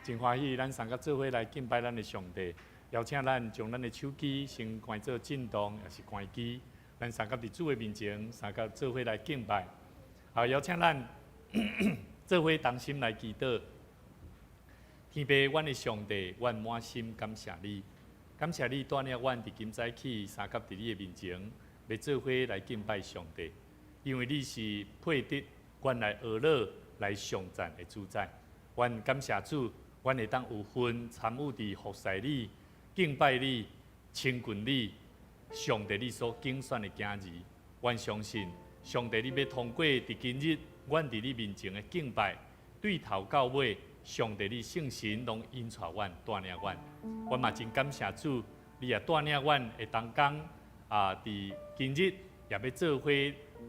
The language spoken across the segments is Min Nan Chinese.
真歡喜，咱三個做伙來敬拜咱的上帝。邀請咱將咱的手機先關做震動，抑是關機。咱三個佇主的面前，三個做伙來敬拜。好，邀請咱做伙同心來祈禱。天父，阮的上帝，阮滿心感謝你，感謝你帶領阮佇今早起相佮佇你的面前，欲做伙來敬拜上帝。因為你是配得阮來呵咾來頌讚的主宰。阮感謝主，阮會當有份參與佇服侍你、敬拜你、親近你，上帝你所揀選的囝兒。阮相信上帝你欲通過佇今日，阮佇你面前的敬拜，對頭到尾，上帝你聖神攏引帶阮、帶領阮。阮嘛真感謝主，你也帶領阮的同工啊，佇今日也欲做伙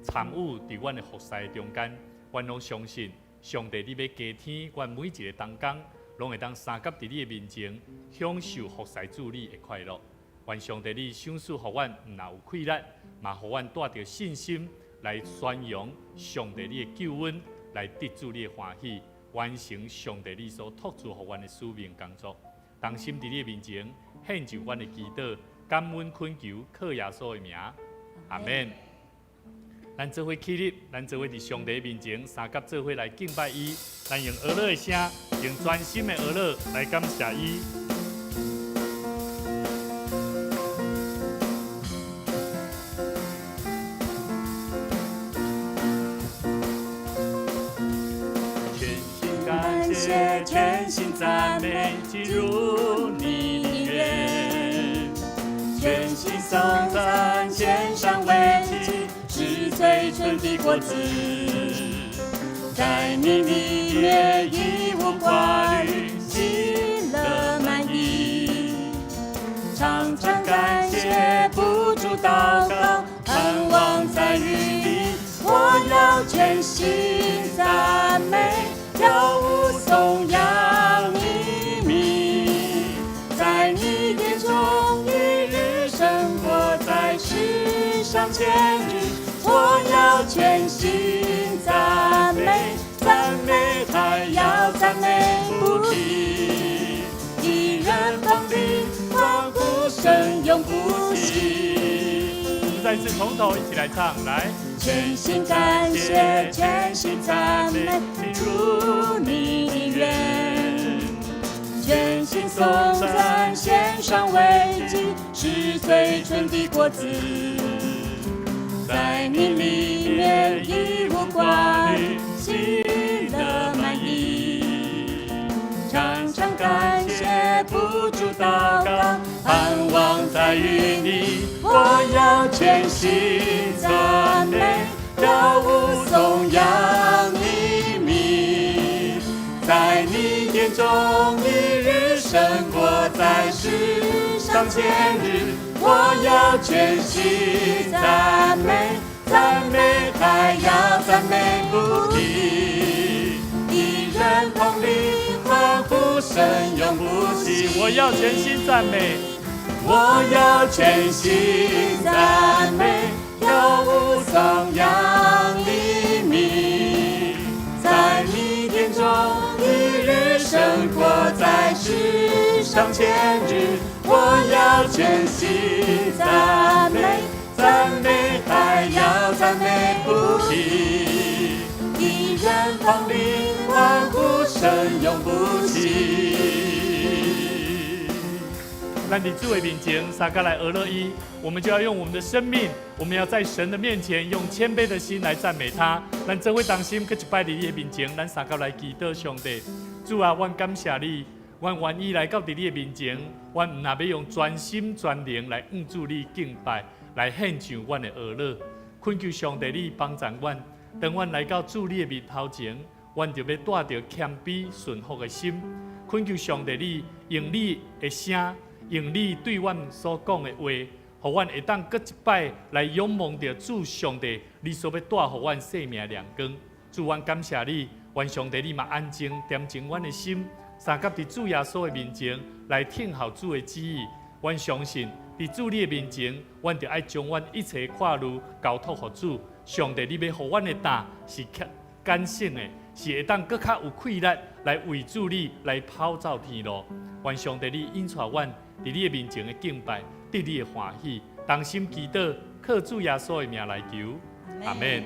參與佇阮的服侍中間。阮攏相信上帝你欲加添阮每一个同工，攏會當相佮佇你的面前享受服侍主你的快樂。願上帝你賞賜予阮，毋若有氣力，嘛予阮帶著信心來宣揚上帝你的救恩，來得主你的歡喜，完成上帝你所託付予阮的使命工作。同心佇你的面前獻上阮的祈禱，感恩懇求，靠耶穌的名，阿們。咱做伙起立，咱做伙佇上帝面前相佮做伙來敬拜伊。咱用呵咾的聲，用專心的呵咾來感謝伊。全心感謝，全心讚美，進入你的院。全心頌讚，獻上為祭，是最純的果子，在你裡面一無掛慮，喜樂滿溢。常常感謝，不住禱告，盼望在與你。我要全心讚美，跳舞頌揚你名，在你殿中一日勝過在世上千日。我要全心讚美，讚美還要讚美不停。義人旁聽，歡呼聲永不息。我們再次從頭一起來唱，來。全心感謝，全心讚美，進入你的院。全心頌讚，獻上為祭，是最純的果子。在你裡面一無掛慮，喜樂滿溢。常常感謝，不住禱告，盼望再與你。我要全心讚美，跳舞頌揚你名，在你殿中一日勝過在世上千日。我要全心讚美，讚美還要讚美不停。義人棚裡歡呼聲永不息。我要全心讚美，我要全心讚美，跳舞頌揚你名，在你殿中一日勝過在世上千日。我要全心讚美，讚美還要讚美不停。義人棚裡歡呼聲永不息。咱佇主的面前，相佮來呵咾伊，我們就要用我們的生命，我們要在神的面前用謙卑的心來讚美他。咱做伙同心，閣一擺佇你的面前，咱相佮來祈禱上帝。主啊，阮感謝你，阮願意來到佇你的面前，阮毋若欲用全心全靈來向主你敬拜，來獻上阮的呵咾。懇求上帝你幫助阮，當阮來到主你的面頭前，阮就欲帶著謙卑順服的心。懇求上帝你用你的聲，用你對阮所講的話，予阮會當閣一擺來仰望著主上帝，你所欲帶予阮生命的亮光。主，阮感謝你，願上帝你嘛安靜恬靜阮的心，相佮佇主耶穌的面前來聽候主的旨意。阮相信，佇主你的面前，阮就愛將阮一切掛慮交託予主。上帝，你欲予阮的擔是簡省的，是會當閣較有氣力來為主你來跑走天路。願上帝你引帶阮佇你的面前的敬拜，得你的歡喜，同心祈禱，靠主耶穌的名來求，阿們。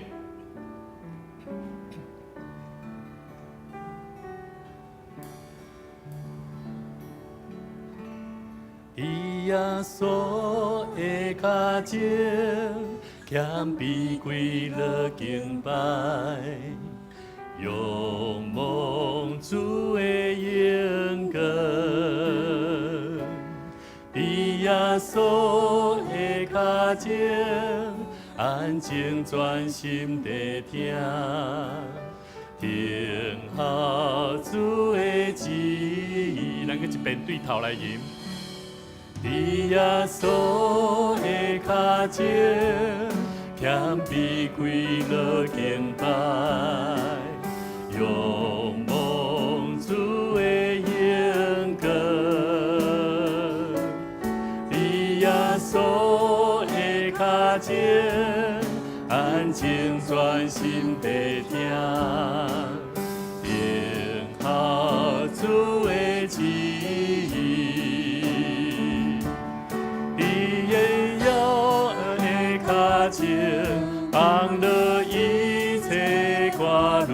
佇耶穌的跤前，謙卑跪落敬拜，仰望主的榮光。佇耶穌的跤前，安靜專心地聽，聽候主的旨意。咱閣一遍對頭來吟。佇耶穌的跤前，謙卑跪落敬拜，仰望主的榮光。佇耶穌的跤前，安靜專心地聽，聽候主的旨意。佇耶穌的跤前，放落一切掛慮，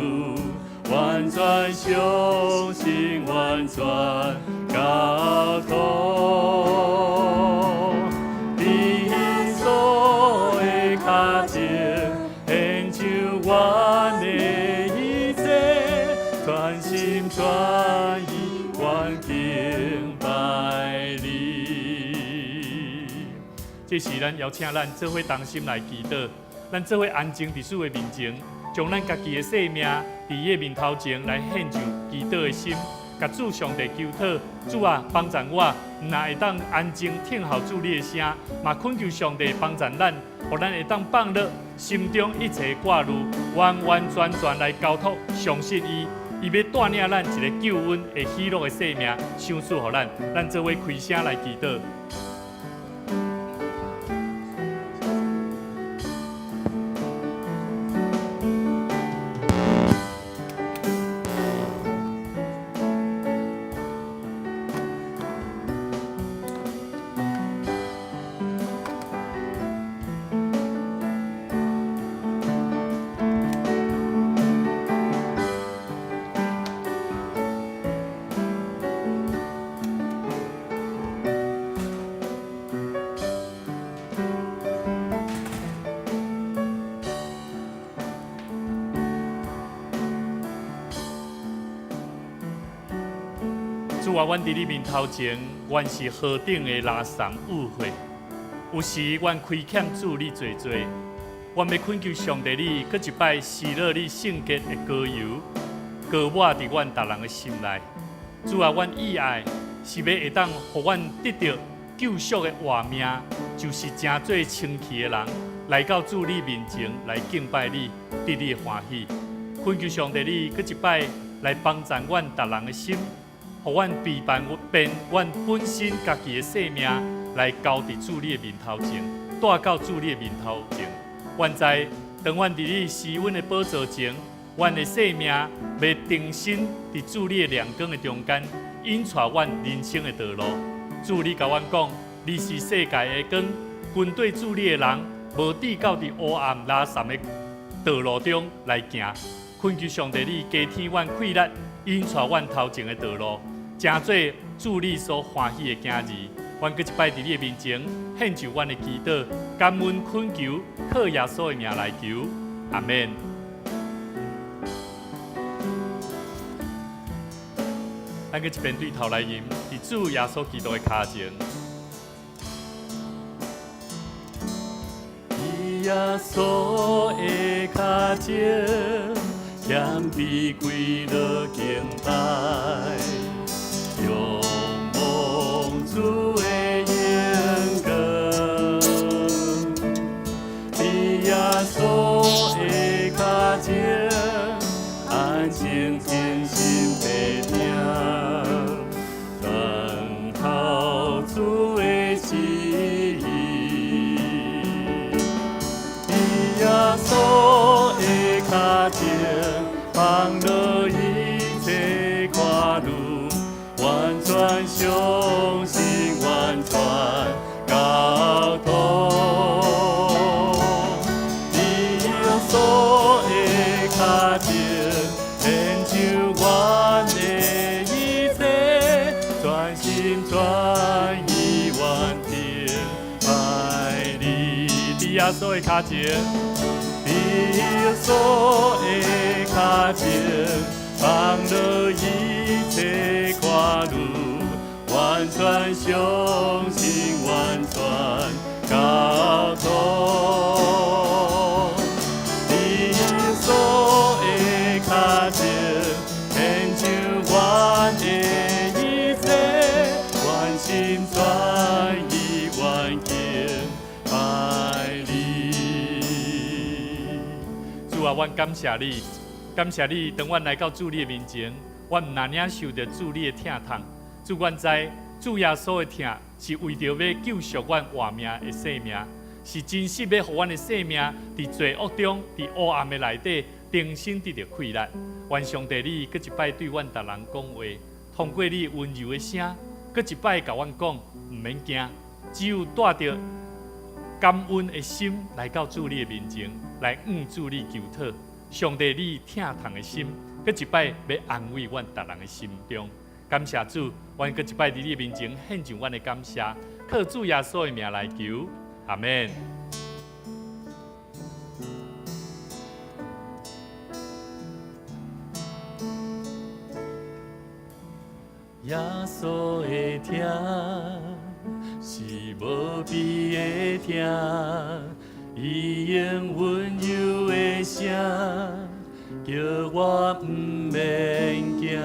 完全相信，完全交託。佇耶穌的跤前，獻上阮的一切，全心全意，願敬拜你。這時，咱邀請咱做伙同心來祈禱，咱做伙安靜佇主的面前，將咱家己的性命佇伊的面頭前來獻上祈禱的心，共主上帝求討，主啊，幫助我，毋但會當安靜聽候主你的聲，嘛懇求上帝幫助咱，予咱會當放落心中一切掛慮，完完全全來交託相信伊，伊欲帶領咱一個救恩的喜樂的生命，賞賜予咱，咱做伙開聲來祈禱。主啊，阮佇你面頭前，阮是何等的垃圾污穢。有時阮虧欠主你濟濟，阮欲懇求上帝你，閣一擺施落你聖潔的膏油，膏抹佇阮逐人的心內。主啊，阮意愛是欲會當予阮得著救贖的活命，就是成做清氣的人，來到主你面前來敬拜你，得你的歡喜。懇求上帝你，閣一擺來幫助阮逐人的心。予阮避辦變阮本身家己的性命，來交佇主你的面頭前，帶到主你的面頭前。阮知，當阮佇你施恩的寶座前，阮的性命欲重新佇主你的亮光的中間，引帶阮人生的道路。主你共阮講，你是世界的光，跟綴主你的人，無致到佇黑暗垃圾的道路中來行。懇求上帝你加添阮氣力，引帶阮頭前的道路，成做主你所歡喜的囝兒。阮閣一擺佇你的面前獻上阮的祈禱，感恩懇求，靠耶穌的名來求，阿們。咱閣一遍對頭來吟，佇主耶穌基督的跤前。佇耶穌的跤前，謙卑跪落敬拜，仰望主的榮光。佇耶穌的跤前，安靜聽心地聽，等候主的旨意。佇耶穌的跤前，放落穌的跤前，佇耶穌的跤前，放落一切掛慮，完全相信，完全交託。佇耶穌的跤前，獻上阮的一切，全心全意願敬拜你。主啊，阮感謝你，感謝你，當阮來到主你的面前，阮毋但領受著主你的疼痛。主，阮知主耶穌的疼是為著欲救贖阮活命的性命，是真實欲予阮的性命佇罪惡中、佇黑暗的內底重新得著氣力。願上帝你閣一擺對阮逐人講話，通過你溫柔的聲，閣一擺共阮講，毋免驚，只有帶著感恩的心來到主你的面前，來向主你求討。上帝你疼痛的心，閣一擺欲安慰阮逐人的心中。感謝主，阮閣一擺佇你的面前獻上阮的感謝，靠主耶穌的名來求，阿們。耶穌的疼是無比的疼，伊用溫柔的聲叫我毋免驚。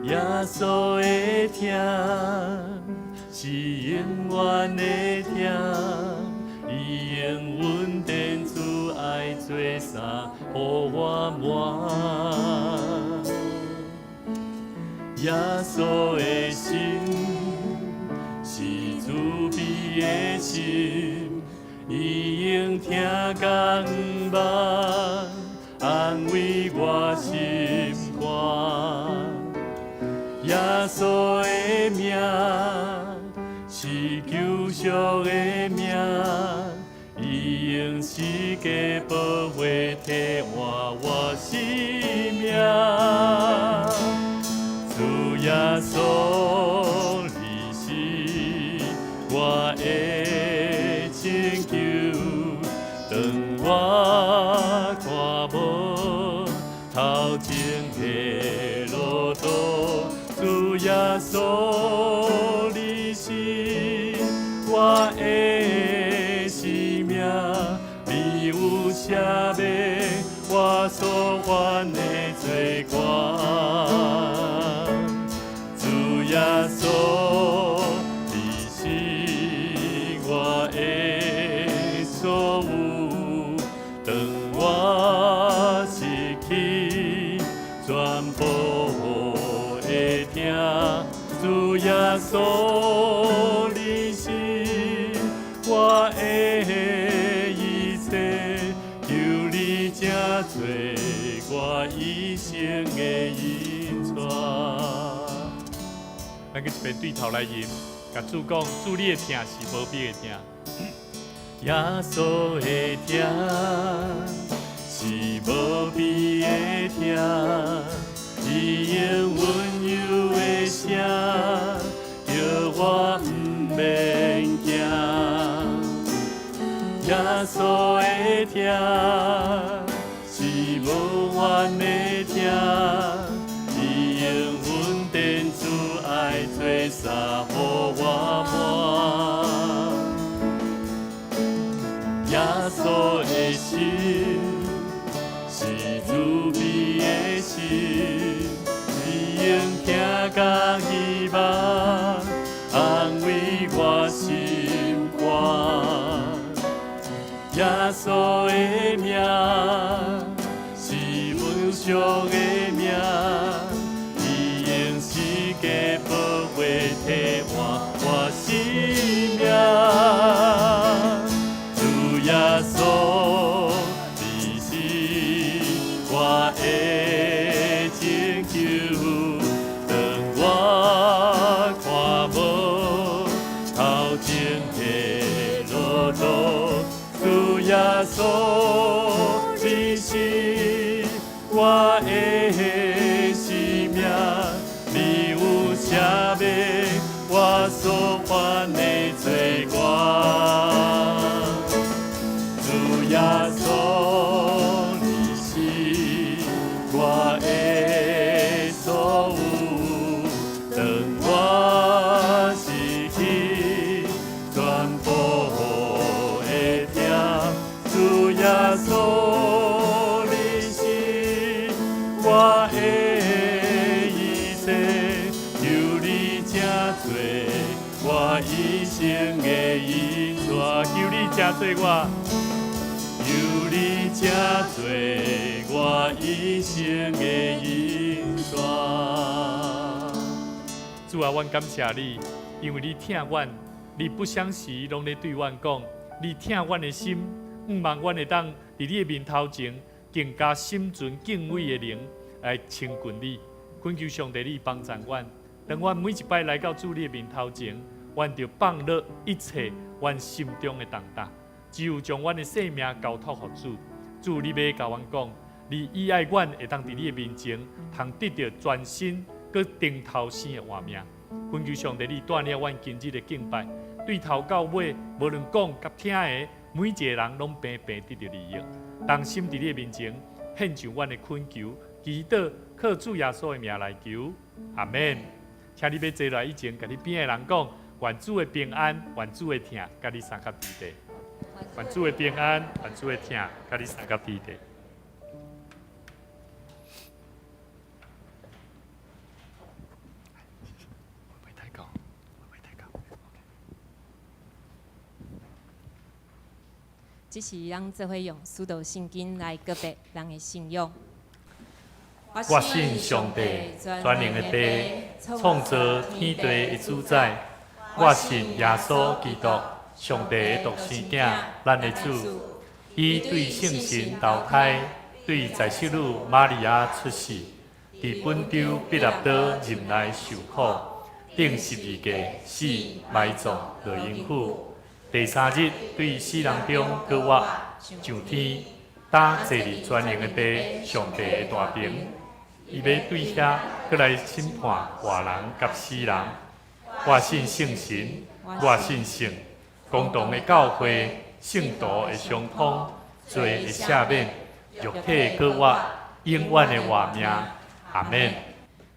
耶穌的疼是永遠的疼，伊用恩典慈愛做衫，予我抹。耶穌的心是慈悲的心，伊用疼佮望安慰我心肝。耶穌的名是救贖的名，伊用十架寶血替換我生命。主耶穌，你是我的拯救，當我看無頭前的路途，主耶穌，你是我的生命，你有赦免我所犯的罪過。主耶穌，你是我的所有，當我失去全部的疼，主耶穌，你是我的一切，求你成做我一生的引帶。咱閣一遍對頭來吟，共主講，主你的疼是無比的疼。耶穌的疼是無比的疼，伊用溫柔的聲叫我毋免驚。耶穌的疼是無完的疼，伊用恩典慈愛做衫予我抹。耶穌的心是慈悲的心，伊用疼佮希望安慰我心肝。耶穌的名是無上的名，伊用十架寶血替換我生命。主耶穌，你是我的拯救，當我看無頭前的路途，主耶穌，你是我的生命，你有赦免我所犯的罪過。我一生的引帶。求你成做我，求你成做我一生的引帶。主啊，阮感謝你，因為你疼阮，你不相時攏咧對阮講，你疼阮的心，向望阮會當佇你的面頭前，更加心存敬畏的靈來親近你。懇求上帝，你幫助阮，當阮每一擺來到主你的面頭前，阮就放落一切阮心中的重擔，只有將阮的性命交託予主。主，你欲共阮講，你意愛阮會當佇你的面前，通得著全新閣重頭生的活命。懇求上帝，你帶領阮今日的敬拜，對頭到尾，無論講佮聽的，每一個人攏平平得著利益。同心佇你的面前獻上阮的懇求，祈禱靠主耶穌的名來求，阿門。請你欲坐落來以前，共你邊的人講，願主的平安，願主的疼，佮你相佮佇咧。願主的平安，願主的疼，佮你相佮佇咧。會太高，會太高。這是咱做伙用使徒信經來告白咱的信仰。我信上帝，全能的父，創造天地的主宰。我信耶穌基督，上帝的獨生囝，咱的主。伊對聖神投胎，對在聖女瑪利亞出世，佇本丟彼拉多任內受苦，釘十字架死埋葬落陰府。第三日對死人中閣活，上天，擔坐佇全能的父上帝的大爿。伊欲對遐閣來審判活人佮死人。我信聖神，我信聖公同的教會，聖徒的相通，罪的赦免，肉體閣活，永遠的活命。阿門。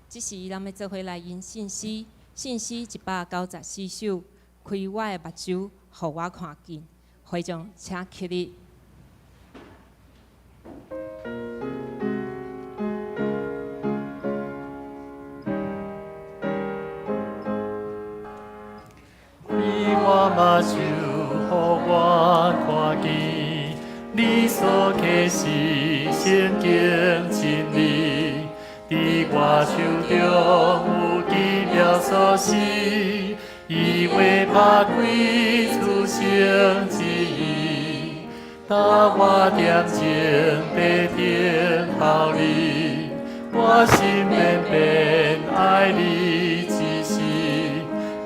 這時，咱欲做伙來吟聖詩，聖詩194首，開我的目睭，予我看見。會眾請起立。開我目睭，予我看見，你所啟示聖經真理，佇我手中有奇妙鎖匙，伊話拍開諸聖旨意，帶我踮靜地等候你，我心偏偏愛你一時，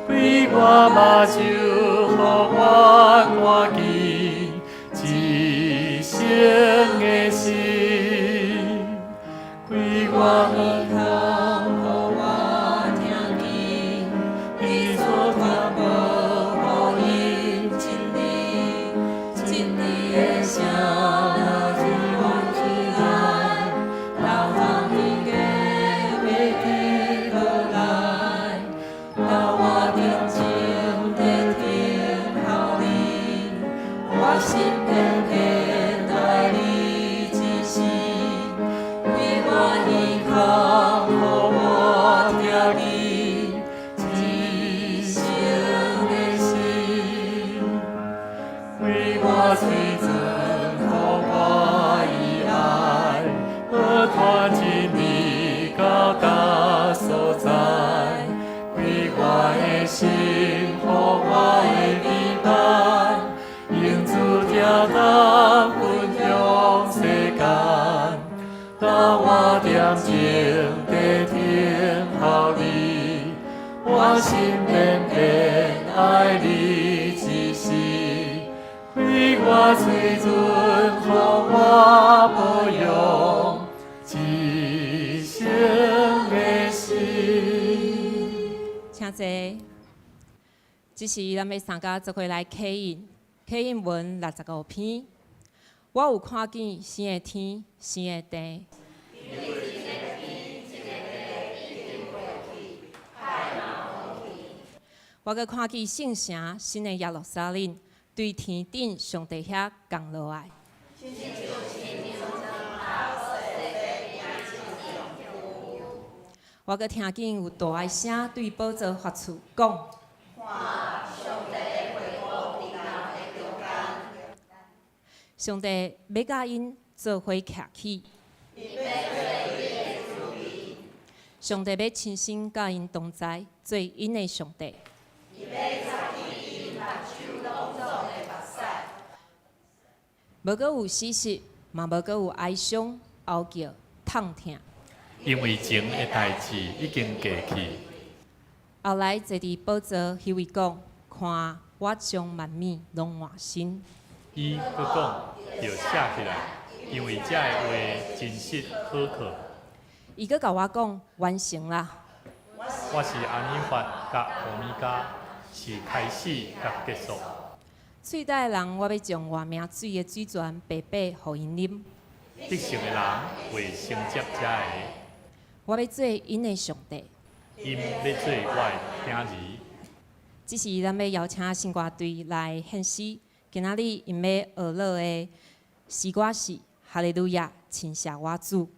開我目睭，予我看見一生的心，開我耳孔，予我聽見，你所傳播福音真理，真理的聲若傳起來，流芳的計劃記落來，留我靜靜地等候你，我心偏偏愛你一時，開我耳孔，予我聽見一生的心，開我喙唇，予我以愛，報傳真理到達所在，開我的心，予我的明白，用主疼痛分享世間，留我恬靜地等候你，我心偏偏愛你一時，開我喙唇，予我保養一生的心。請坐。這時，咱欲三家做伙來啟印，啟印文65篇。我有看見新的天，新的地。因為前的天，前的地已經過去，海嘛無去。我閣看見聖城新的耶路撒冷，對天頂上帝遐降落來。親像新娘搭做的迎親丈夫。我閣聽見有大的聲對寶座發出講。看，上帝欲佮𪜶做伙徛起。上帝欲親身佮𪜶同在，做𪜶的上帝。伊欲擦去𪜶目睭攏總的目屎。無閣有死屍，嘛無閣有哀傷、哀叫、痛疼。因為前的代誌已經過去。後來坐佇寶座彼位講：看，我將萬物攏換新。伊閣講，著寫起來，因為這个話真實可靠。伊閣共我講：完成啦！我是阿爾法佮歐米伽，是開始佮結束。喙焦的人，我欲將活命水的水泉白白予𪜶啉。得勝的人會承接這个。我欲做𪜶的上帝。𪜶欲做我的囝兒。這時咱欲邀請聖歌隊來獻詩。今仔日𪜶欲學樂的詩歌是《哈利路亞》，稱謝我主。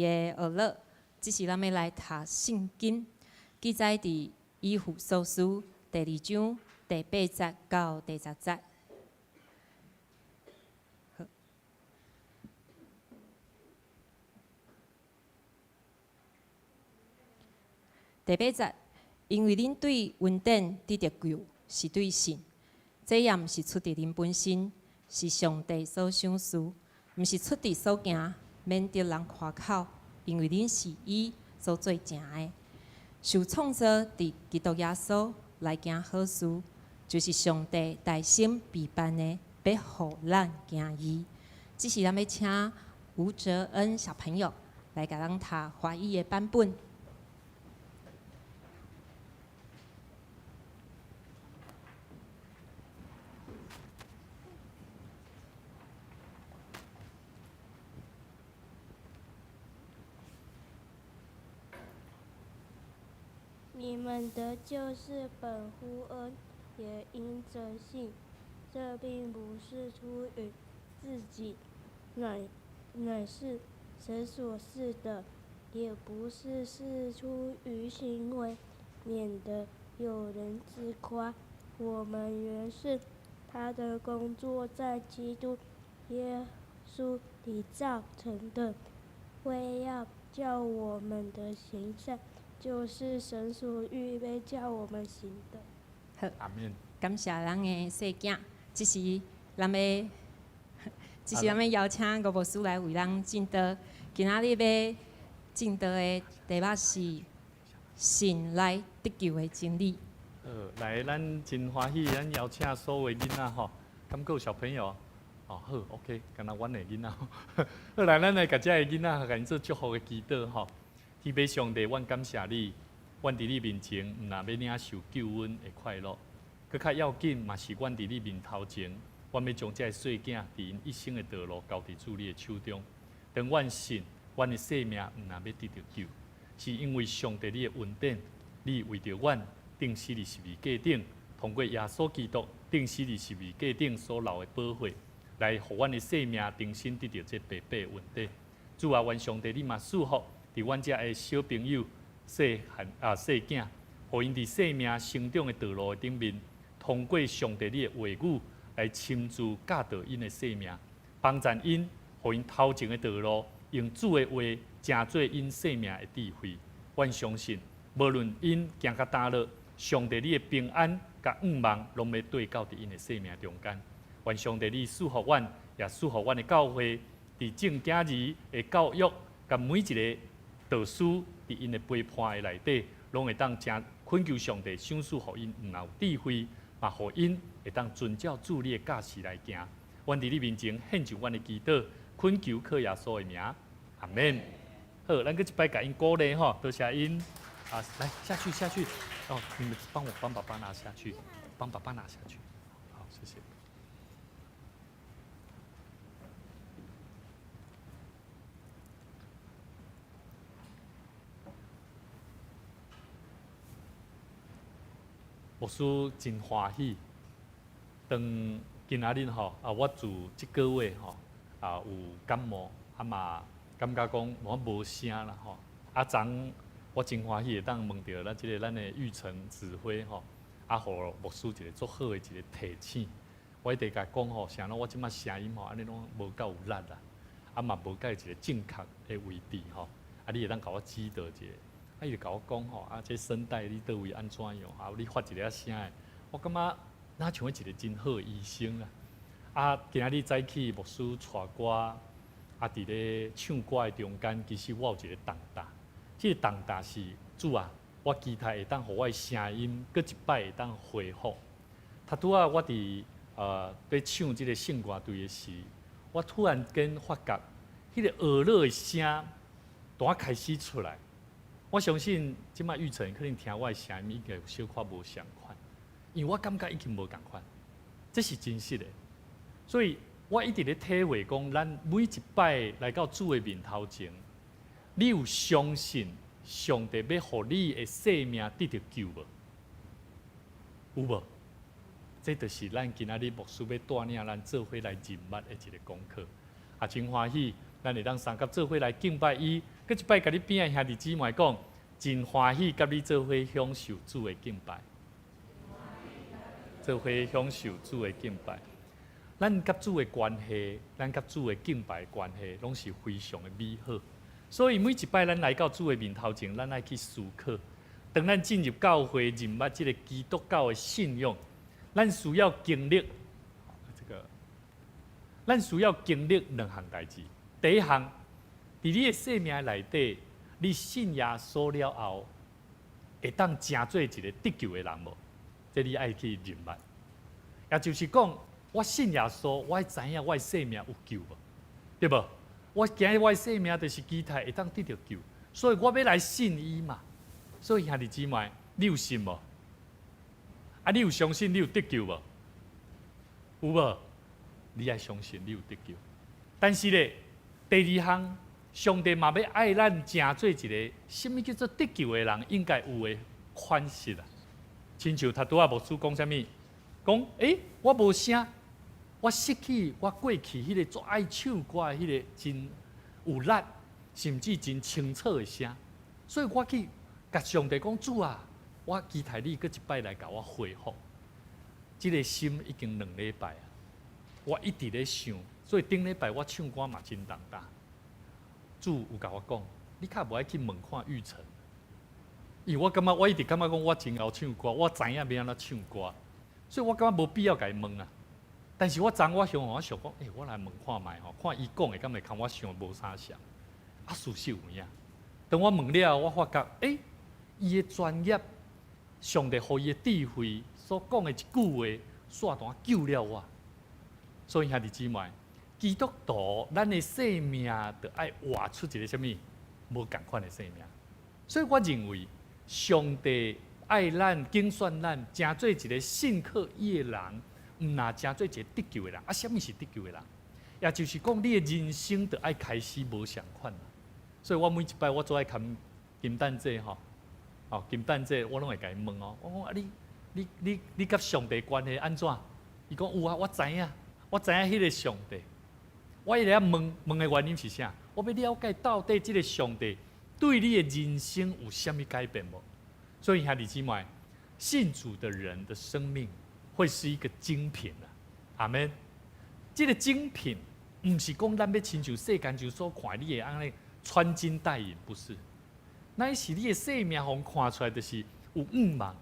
的學樂，這時咱欲來讀聖經，記載佇以弗所書第二章第八節到第十節。好，第八節，因為恁對恩典得著救，是對信，這也毋是出佇恁本身，是上帝所賞賜，毋是出佇所行，免得人誇口。因為恁是伊所做成的，受創造佇基督耶穌來行好事，就是上帝大心備辦的，欲予咱行伊。這時咱欲請吳哲恩小朋友來共咱讀華語的版本。你們得救是本乎恩，也因著信。這並不是出於自己，乃是神所賜的；也不是出於行為，免得有人自誇。我們原是他的工作，在基督耶穌裡造成的，為要叫我們的行善，就是神所預備叫我們行的。好，阿們。感謝咱的細囝，這時咱欲邀請吳牧師來為咱證道。今仔日欲證道的題目是信來得救的真理。來，咱真歡喜，咱邀請所有的囡仔吼，敢閣有小朋友？哦，好，OK，敢若阮的囡仔。好，來，咱來共遮的囡仔，共𪜶做祝福的祈禱吼。天父上帝，阮感謝你，阮佇你面前，毋但欲領受救恩的快樂，閣較要緊嘛是阮佇你面頭前，阮欲將這个細囝佇𪜶一生的道路交佇主你的手中。當阮信，阮的生命毋但欲得著救，是因為上帝你的恩典，你為著阮釘死佇十字架頂，通過耶穌基督釘死佇十字架頂所流的寶血，來予阮的生命重新得著這白白的恩典。主啊，願上帝你嘛賜福佇阮遮的小朋友、細漢啊細囝，予𪜶佇生命成長的道路的頂面，通過上帝你的話語來親自教導𪜶的生命，幫助𪜶，予𪜶頭前的道路用主的話成做𪜶生命的智慧。阮相信，無論𪜶行到佗落，上帝你的平安佮向望，攏欲綴到佇𪜶的生命中間。願上帝你賜福阮，也賜福阮的教會，佇眾囝兒的教育，佮每一个導師佇𪜶的陪伴的內底，攏會當誠懇求上帝賞賜予𪜶，毋但有智慧，嘛予𪜶會當遵照主你的教示來行。阮佇你面前獻上阮的祈禱，懇求靠耶穌的名，阿們。好，咱閣一擺共𪜶鼓勵吼，多謝𪜶。啊，來下去下去，哦，你們幫我幫爸爸拿下去，幫爸爸拿下去，好，謝謝。牧師真歡喜，當今仔日吼啊，我自這個月吼啊有感冒，啊嘛感覺講我無聲啦吼，啊昨我真歡喜會當問著咱這个咱的玉成指揮吼，啊，予牧師一个足好的一个提醒。我一直共講吼，啥攏我這馬聲音吼，按呢攏無夠有力啦，啊嘛無夠一个正確的位置吼，啊你會當共我指導一下。啊伊就共我講吼，啊這聲帶你佗位按怎樣？啊你發一个聲的，我感覺若像一個真好的醫生啊。啊今仔日早起牧師帶歌，啊佇咧唱歌的中間，其實我有一個重擔。這个重擔是主啊，我期待會當予我的聲音閣一擺會當恢復。拄拄仔我佇佇唱這个聖歌隊的時，我突然間發覺，彼个呵咾的聲拄仔開始出來。我相信這擺玉成可能聽我的聲音，應該有小可無相仝，因為我感覺已經無仝款，這是真實的。所以我一直咧體會講，咱每一擺來到主的面頭前，你有相信上帝欲予你的生命得著救無？有無？這就是咱今仔日牧師欲帶領咱做伙來認捌的一个功課。啊，真歡喜，咱會當相佮做伙來敬拜伊。閣一擺共你邊仔兄弟姊妹講，真歡喜佮你做伙享受主的敬拜，做伙享受主的敬拜。咱佮主的關係，咱佮主的敬拜的關係，攏是非常的美好。所以每一擺咱來到主的面頭前，咱愛去思考。當咱進入教會，認捌這个基督教的信仰，咱需要經歷這個，咱需要經歷兩項代誌。第一項，佇你的生命內底，你信耶穌了後，會當成做一个得救的人無？這你愛去認捌。也就是講，我信耶穌，我愛知影我的生命有救無？對無？我今日我的生命就是期待會當得著救，所以我欲來信伊嘛。所以兄弟姊妹，你有信無？啊，你有相信你有得救無？有無？你愛相信你有得救。但是咧，第二項，上帝嘛欲愛咱成做一个，啥物叫做得救的人應該有的款式啊。親像頭拄仔牧師講啥物？講，欸，我無聲，我失去我過去彼個足愛唱歌的彼个真有力，甚至真清楚的聲，所以我去共上帝講，主啊，我期待你閣一擺來共我恢復。這个心已經兩禮拜啊，我一直咧想，所以頂禮拜我唱歌嘛真重擔。主有共我講，你較無愛去問看玉成，因為我感覺我一直感覺講我真𠢕唱歌，我知影欲按怎唱歌，所以我感覺無必要共伊問啊。但是我昨我想我想講，欸，我來問看覓吼，看伊講的敢會共我想的無啥像。啊，事實有影。當我問了，我發覺，欸，伊的專業，上帝予伊的智慧所講的一句話，煞單救了我。所以兄弟姊妹，基督徒，咱的生命著愛活出一个啥物無仝款的生命。所以我認為，上帝愛咱、揀選咱，成做一个信靠伊的人，毋若成做一个得救的人。啊，啥物是得救的人？也就是講，你的人生著愛開始無仝款。所以我每一擺我做愛看金蛋姐吼，哦，金蛋姐我攏會共伊問哦，我講啊你你你你佮上帝關係按怎？伊講有啊，我知影，我知影彼个上帝。我一直咧問問的原因是啥？我欲了解到底這个上帝對你的人生有啥物改變無？所以兄弟姊妹，信主的人的生命會是一個精品啊！阿們。這个精品毋是講咱欲親像世間上所看你會按呢穿金戴銀，不是。乃是你的生命，予人看出來就是有向望。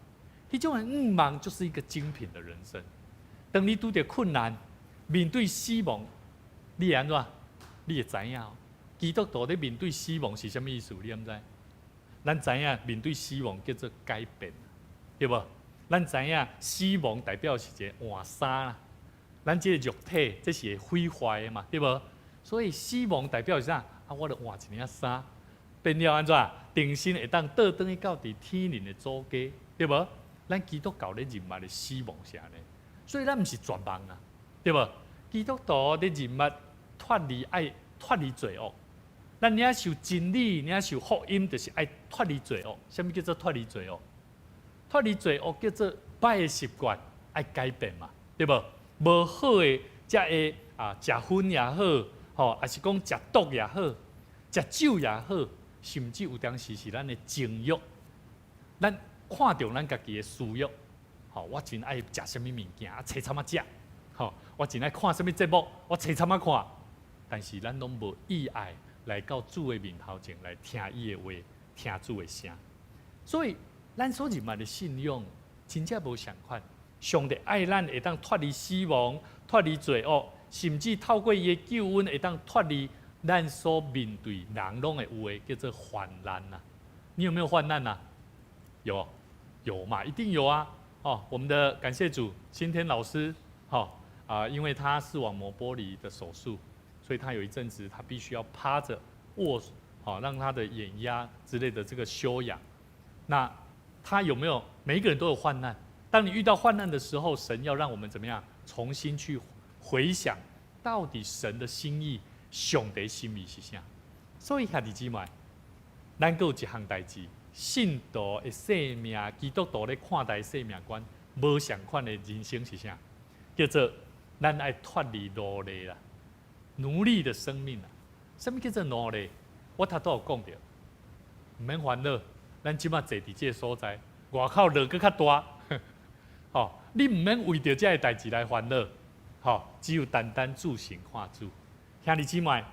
彼種的向望就是一個精品的人生。當你拄著困難，面對死亡，你會按怎？你會知影？基督徒咧面對死亡是啥物意思？你敢知？咱知影面對死亡叫做改變，對無？咱知影死亡代表是一个換衫啦。咱這个肉體這是會毀壞的嘛，對無？所以死亡代表是啥？啊，我著換一領衫，變了按怎？重新會當倒轉去到佇天靈的祖家，對無？咱基督教咧認捌的死亡是按呢，所以咱毋是絕望啊，對無？基督徒咧認捌脫離愛脫離罪惡，咱領受真理、領受福音，就是愛脫離罪惡。啥物叫做脫離罪惡？脫離罪惡叫做歹的習慣愛改變嘛，對無？無好的，才會啊，食薰也好，吼，抑是講食毒也好，食酒也好，甚至有當時是咱的情慾，咱看著咱家己的私欲，吼，我真愛食啥物物件，啊，揣參仔食，吼，我真愛看啥物節目，我揣參仔看，但是咱攏無意愛來到主的面頭前來聽伊的話，聽主的聲，所以咱所認捌的信仰真正無仝款。上帝愛咱會當脫離死亡、脫離罪惡，甚至透過伊的救恩會當脫離咱所面對人攏會有的叫做患難啊！你有沒有患難啊？有，有嘛？一定有啊！哦，我們的感謝主，新天老師，哈啊，因為他視網膜剝離的手術，所以他有一陣子他必須要趴着臥，好讓他的眼壓之類的這個休養。那他有沒有？每一個人都有患難。當你遇到患難的時候，神要讓我們怎麼樣？重新去回想，到底神的心意、上帝心意是啥？所以兄弟姊妹，咱閣有一項代誌，信徒的生命，基督徒咧看待生命觀，無仝款的人生是啥？叫做咱愛脫離奴隸啦。奴隸的生命啊！啥物叫做奴隸？我頭拄有講著，毋免煩惱，咱這馬坐佇這个所在，外口落閣較大，吼！你毋免為著這个代誌來煩惱，吼！只有單單注視看主。兄弟姊妹，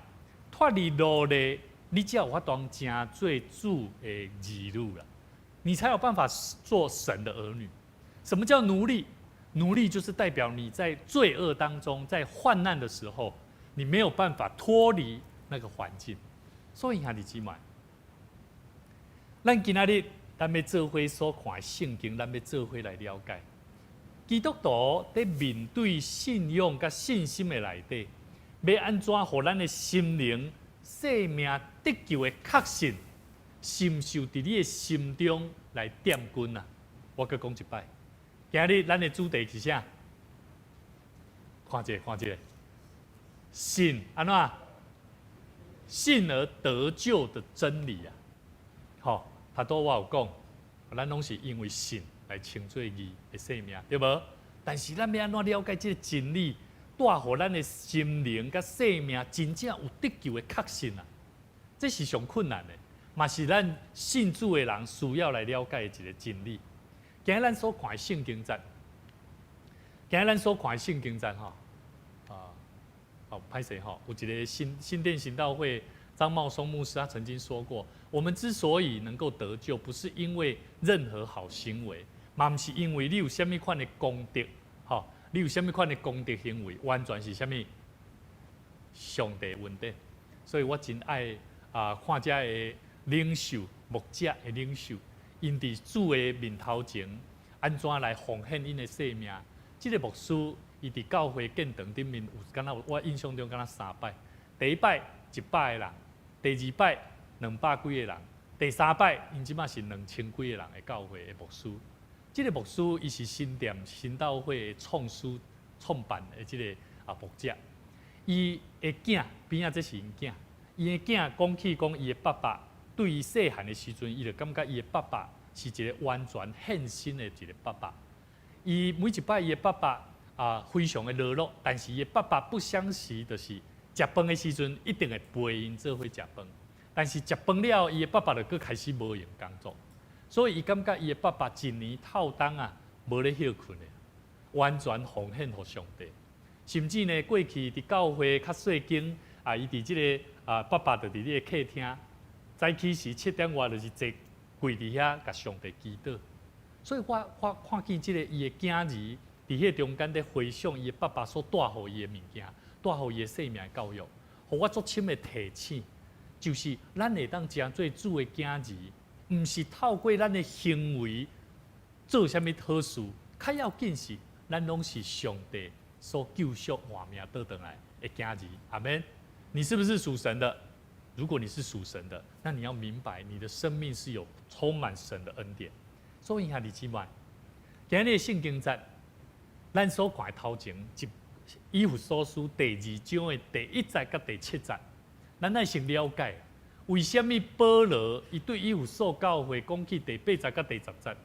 脫離奴隸，你才有法度成做主的兒女啦，你才有辦法做神的兒女。什麼叫奴隸？奴隸就是代表你在罪惡當中，在患難的時候，你沒有辦法脫離那個環境。所以兄弟姊妹，咱今仔日咱欲做伙所看的聖經，咱欲做伙來了解。基督徒佇面對信仰佮信心的內底，欲按怎予咱的心靈、生命得救的確信，深受佇你的心中來奠根啊！我閣講一擺，今日咱的主題是啥？看者，看者，信按怎？信而得救的真理啊！吼，頭拄我有講，咱攏是因為信來稱做義的生命，對無？但是咱欲按怎了解這个真理，帶予咱的心靈佮生命真正有得救的確信啊！這是上困難的，嘛是咱信主的人需要來了解的一个真理。今日咱所看的聖經節，今日咱所看的聖經節吼，啊，好歹勢吼，有一个新店行道會張茂松牧師，他曾經說過，我們之所以能夠得救，不是因為任何好行為，嘛毋是因為你有啥物款的功德，吼，你有啥物款的功德行為，完全是啥物？上帝恩典。所以我真愛啊，看遮的領袖、牧者的領袖，𪜶佇主的面頭前，按怎來奉獻𪜶的生命。這个牧師，伊佇教會建堂頂面有，敢若我印象中敢若三擺。第一擺100个人，第二擺200幾个人，第三擺𪜶這馬是2000幾个人的教會的牧師。這个牧師，伊是新店行道會的創始創辦的這个牧者。伊的囝邊仔這是𪜶囝，伊的囝講起講伊的爸爸對伊細漢的時陣，伊就感覺伊的爸爸是一个完全獻身的一个爸爸。伊每一擺伊的爸爸非常的勞碌，但是伊的爸爸不相時，就是食飯的時陣一定會陪𪜶做伙食飯。但是食飯了後，伊的爸爸就閣開始無閒工作，所以伊感覺伊的爸爸一年透冬啊無咧歇睏的，完全奉獻予上帝。甚至呢，過去佇教會較細間啊，伊佇這个爸爸就佇這个客廳，早起時7點外就是坐跪佇遐，共上帝祈禱。所以我看見這个伊的囝兒佇彼中間咧回想伊的爸爸所帶予伊的物件，帶予伊的生命的教育，予我足深的提醒，就是咱會當成做主的囝兒，毋是透過咱的行為做啥物好事，較要緊是咱攏是上帝所救贖活命倒轉來的囝兒。阿們，你是不是屬神的？如果你是屬神的，那你要明白你的生命是有充滿神的恩典。所以兄弟姊妹，今日的聖經節，咱所看的頭前，以弗所書第二章的第一節佮第七節，咱愛先了解，為啥物保羅伊對以弗所教會講起第八節佮第十節，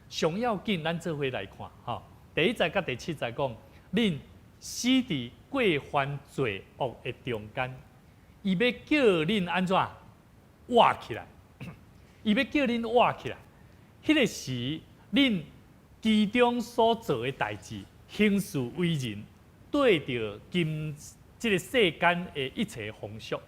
上要緊，咱做伙來看，吼，第一節佮第七節講，恁死佇過犯罪惡的中間，伊欲叫恁按怎活起來？伊欲叫恁活起來。彼个時，恁其中所做的代誌，行事為人，對著今這个世間的一切風俗，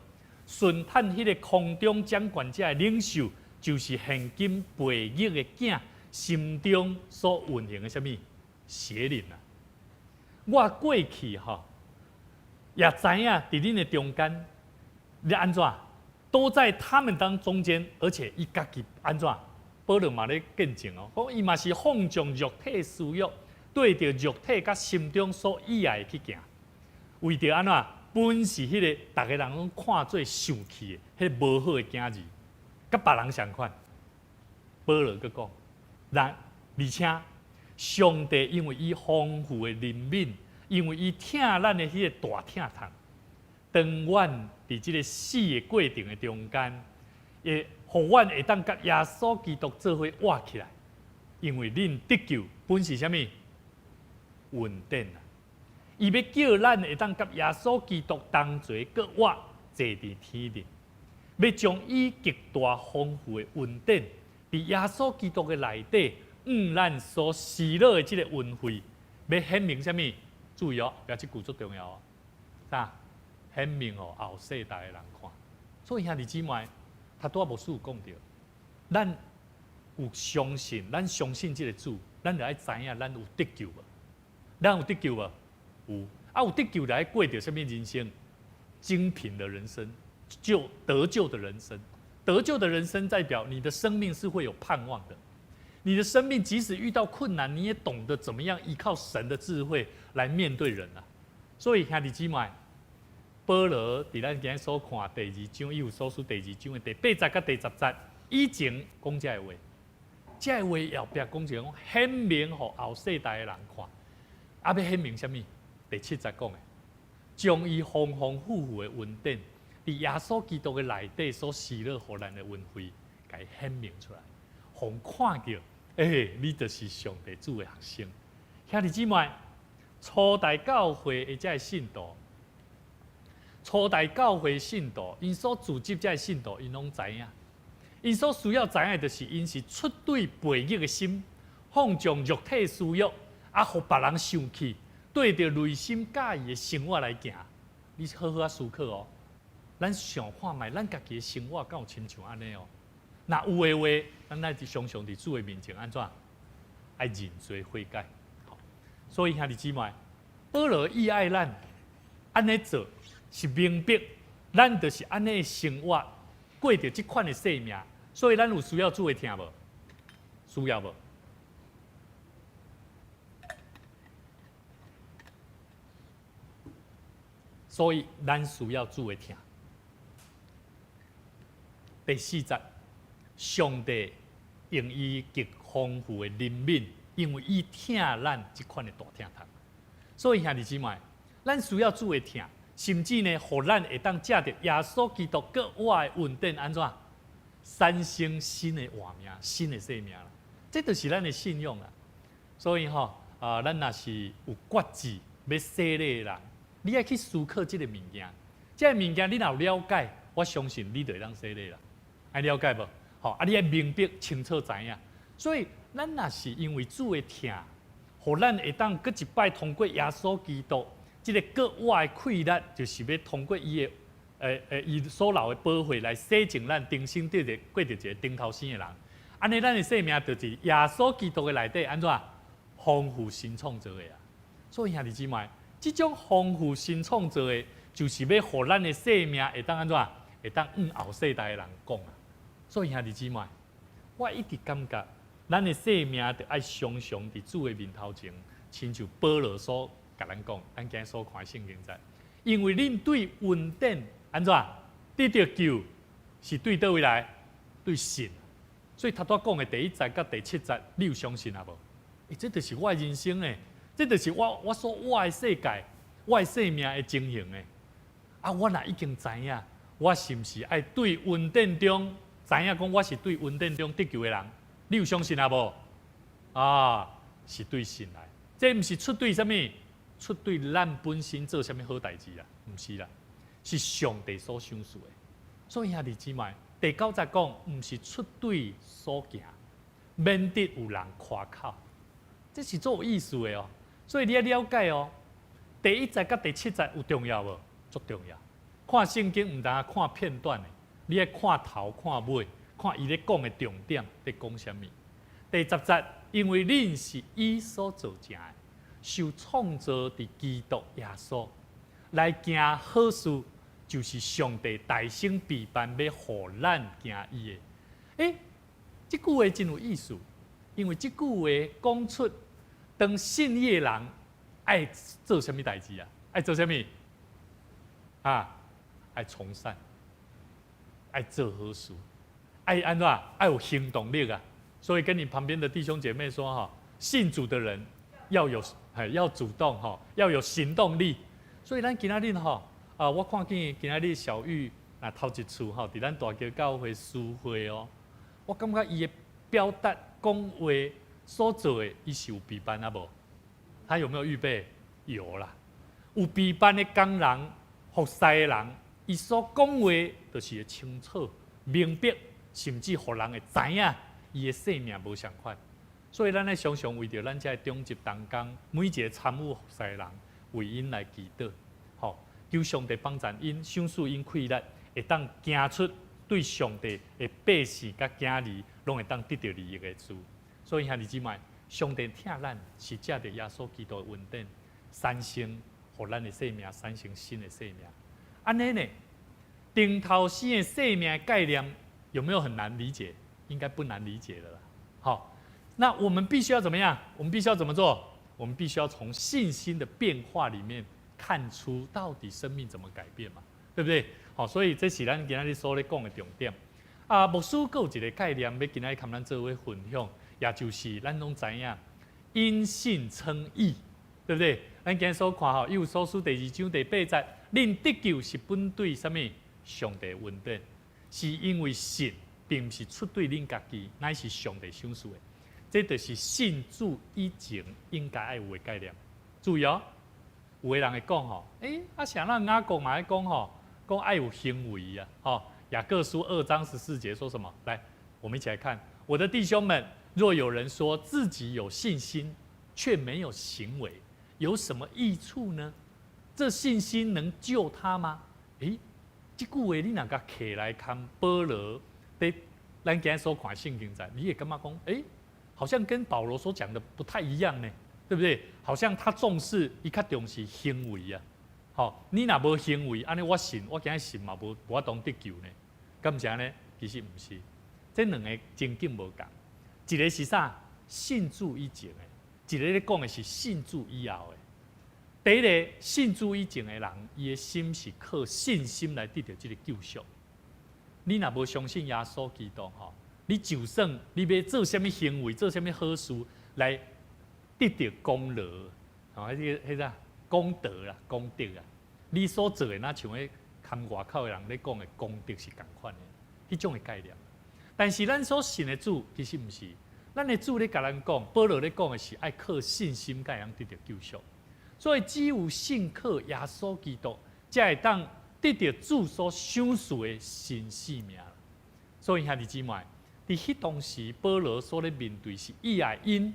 順趁彼个空中掌權者的領袖，就是現今悖逆的囝心中所運行的啥物邪靈啊！我過去吼，也知影佇恁的中間，你按怎都在他們當中間，而且伊家己按怎？保羅嘛咧見證哦，講伊嘛是放縱肉體私欲，對著肉體佮心中所意愛的去行，為著按怎？本是彼个逐个人攏看做受氣的，彼个無好的囝兒，佮別人相款。保羅閣講，然而且上帝因為伊豐富的憐憫，因為伊疼咱的彼个大疼痛，當阮佇這个死的過程的中間，會予阮會當佮耶穌基督做伙活起來，因為恁得救本是啥物？恩典啊！伊欲叫咱會當佮耶穌基督同齊閣活坐佇天頂，欲將伊極大豐富的恩典，佇耶穌基督的內底，向咱所施予的這个恩惠，欲顯明啥物？注意哦，後壁這句足重要哦，啥？顯明予後世代的人看。所以兄弟姊妹，頭拄仔牧師有講著，咱有相信，咱相信這个主，咱就愛知影咱有得救無？咱有得救無？有啊，有得救來過著啥物人生？精品的人生，就得救的人生。得救的人生代表你的生命是會有盼望的。你的生命即使遇到困難，你也懂得怎麼樣依靠神的智慧來面對人啊。所以兄弟姊妹，保羅佇咱今日所看第二章，以弗所書第二章的第八節佮第十節，以前講這个話，這個話後壁講一個講顯明予後世代的人看，啊，欲顯明啥物？第七節講的，將伊豐豐富富的恩典，佇耶穌基督的內底所施予予咱的恩惠，共伊顯明出來，予人看著，欸，你就是上帝主的學生。兄弟姊妹，初代教會的這个信徒，初代教會信徒，𪜶所組織這个信徒，𪜶攏知影，𪜶所需要知影的就是𪜶是出對悖逆的心，放縱肉體私欲，啊，予別人生氣。對著內心佮意的生活來行，你好好仔思考哦。咱想看覓，咱家己的生活敢有親像按呢哦？若有的話，咱愛常常佇主的面前按怎？愛認罪悔改。所以兄弟姊妹，保羅伊愛咱按呢做，是明白咱就是按呢生活，過著這款的生命，所以咱有需要主的疼無？需要無？所以咱需要主的疼。第四節，上帝用伊極豐富的憐憫，因為伊疼咱這款的大疼痛。所以兄弟姊妹，咱需要主的疼，甚至呢，予咱會當藉著耶穌基督閣活的恩典，按怎產生新的活命、新的生命啦。這就是咱的信仰啦。所以吼，啊，咱若是有決志欲洗禮的人，你愛去思考這个物件，這个物件你若有了解，我相信你就會當洗禮啦。愛了解無？吼，啊，你愛明白清楚知影。所以，咱若是因為主的疼，予咱會當閣一擺通過耶穌基督這个閣活的氣力，就是欲通過伊的，伊所流的寶血來洗淨咱，重新得著過著一个重頭生的人。按呢，咱的生命就是耶穌基督的內底按怎豐富新創造的啊。所以兄弟姊妹，這種豐富新創造的，就是欲予咱的生命會當按怎，會當向後世代的人講啊。所以兄弟姊妹，我一直感覺，咱的生命著愛常常佇主的面頭前，親像保羅所共咱講，咱今日所看的聖經節，因為恁對恩典按怎得著救，是對佗位來？對信。所以頭拄仔講的第一節佮第七節，你有相信抑無？欸，這就是我的人生欸，這就是我所活的世界，我的生命的情形欸。啊，我若已經知影，我是毋是愛對恩典中知影講我是對恩典中得救的人？你有相信抑無？啊，是對信來，這毋是出對啥物？出對咱本身做啥物好代誌啦？毋是啦，是上帝所賞賜的。所以兄弟姊妹，第九節講，毋是出對所行，免得有人誇口。這是足有意思的哦。所以你愛了解哦，第一節佮第七節有重要無？足重要。看聖經毋但看片段的，你愛看頭看尾，看伊咧講的重點咧講啥物。第十節，因為恁是伊所造成的，受創造佇基督耶穌來行好事，就是上帝大先備辦欲予咱行伊的。欸，這句話真有意思，因為這句話講出當信伊的人愛做啥物代誌啊？愛做啥物？啊，愛從善，愛做好事，愛按怎？愛有行動力啊！所以跟你旁邊的弟兄姐妹說哈，信主的人要有，要主動哈，要有行動力。所以咱今仔日吼，啊，我看見今仔日小玉啊頭一次吼，佇咱大橋教會司會哦，我感覺伊的表達講話所做的，伊是有備辦抑無？他有沒有預備？有啦。有陪伴的工人、服侍的人，伊所講話就是會清楚、明白，甚至予人會知影伊的生命無仝款。所以咱愛常常為著咱遮的長執同工，每一個參與服侍的人，為𪜶來祈禱，吼，求上帝幫贊𪜶，賞賜𪜶氣力，會當行出對上帝的百姓佮囝兒，攏會當得著利益的事。所以兄弟姊妹，上帝疼咱是藉著耶穌基督的恩典，產生予咱的生命，產生新的生命。按呢呢，重頭生的生命的概念有沒有很難理解？應該不難理解的啦。好，那我們必須要怎麼樣？我們必須要怎麼做？我們必須要從信心的變化裡面看出到底生命怎麼改變嘛，對不對？好，所以這是咱今仔日所咧講的重點。啊，牧師閣有一個概念，欲今仔日佮咱做伙分享，也就是咱攏知影，因信稱義，對不對？咱今日所看吼，以弗所書第二章第八節，恁得救是本對啥物？上帝恩典，是因為信，並毋是出對恁家己，乃是上帝賞賜的。這就是信主以前應該愛有的概念。注意哦，有的人會講吼，欸，啊，像咱雅各嘛愛講吼，講愛有行為啊，吼，雅各書2章14節說什麼？來，我們一起來看，我的弟兄們，若有人說自己有信心，卻沒有行為，有什麼益處呢？這信心能救他嗎？欸，這句話你若共揢來看保羅佇咱今日所看聖經在，你會感覺講，欸，好像跟保羅所講的不太一樣呢，對不對？好像他重視，伊較重視行為啊。吼，你若無行為，按呢我信，我今日信嘛無無法度得救呢？敢毋是按呢？其實毋是，這兩个情景無仝。一个是啥？信主以前的，一个咧講的是信主以後的。第一个信主以前的人，伊的心是靠信心來得著這个救贖。你若無相信耶穌基督，吼，你就算你欲做啥物行為，做啥物好事來得著功勞，吼，彼個彼個功德啦，功德啊，你所做的，若像彼看外口的人咧講的功德是仝款的，彼種的概念。但是咱所信的主其實毋是，咱的主咧共咱講，保羅咧講的是愛靠信心才會當得著救贖。所以只有信靠耶穌基督，才會當得著主所賞賜的新生命。所以兄弟姊妹，佇彼當時，保羅所咧面對是意愛𪜶，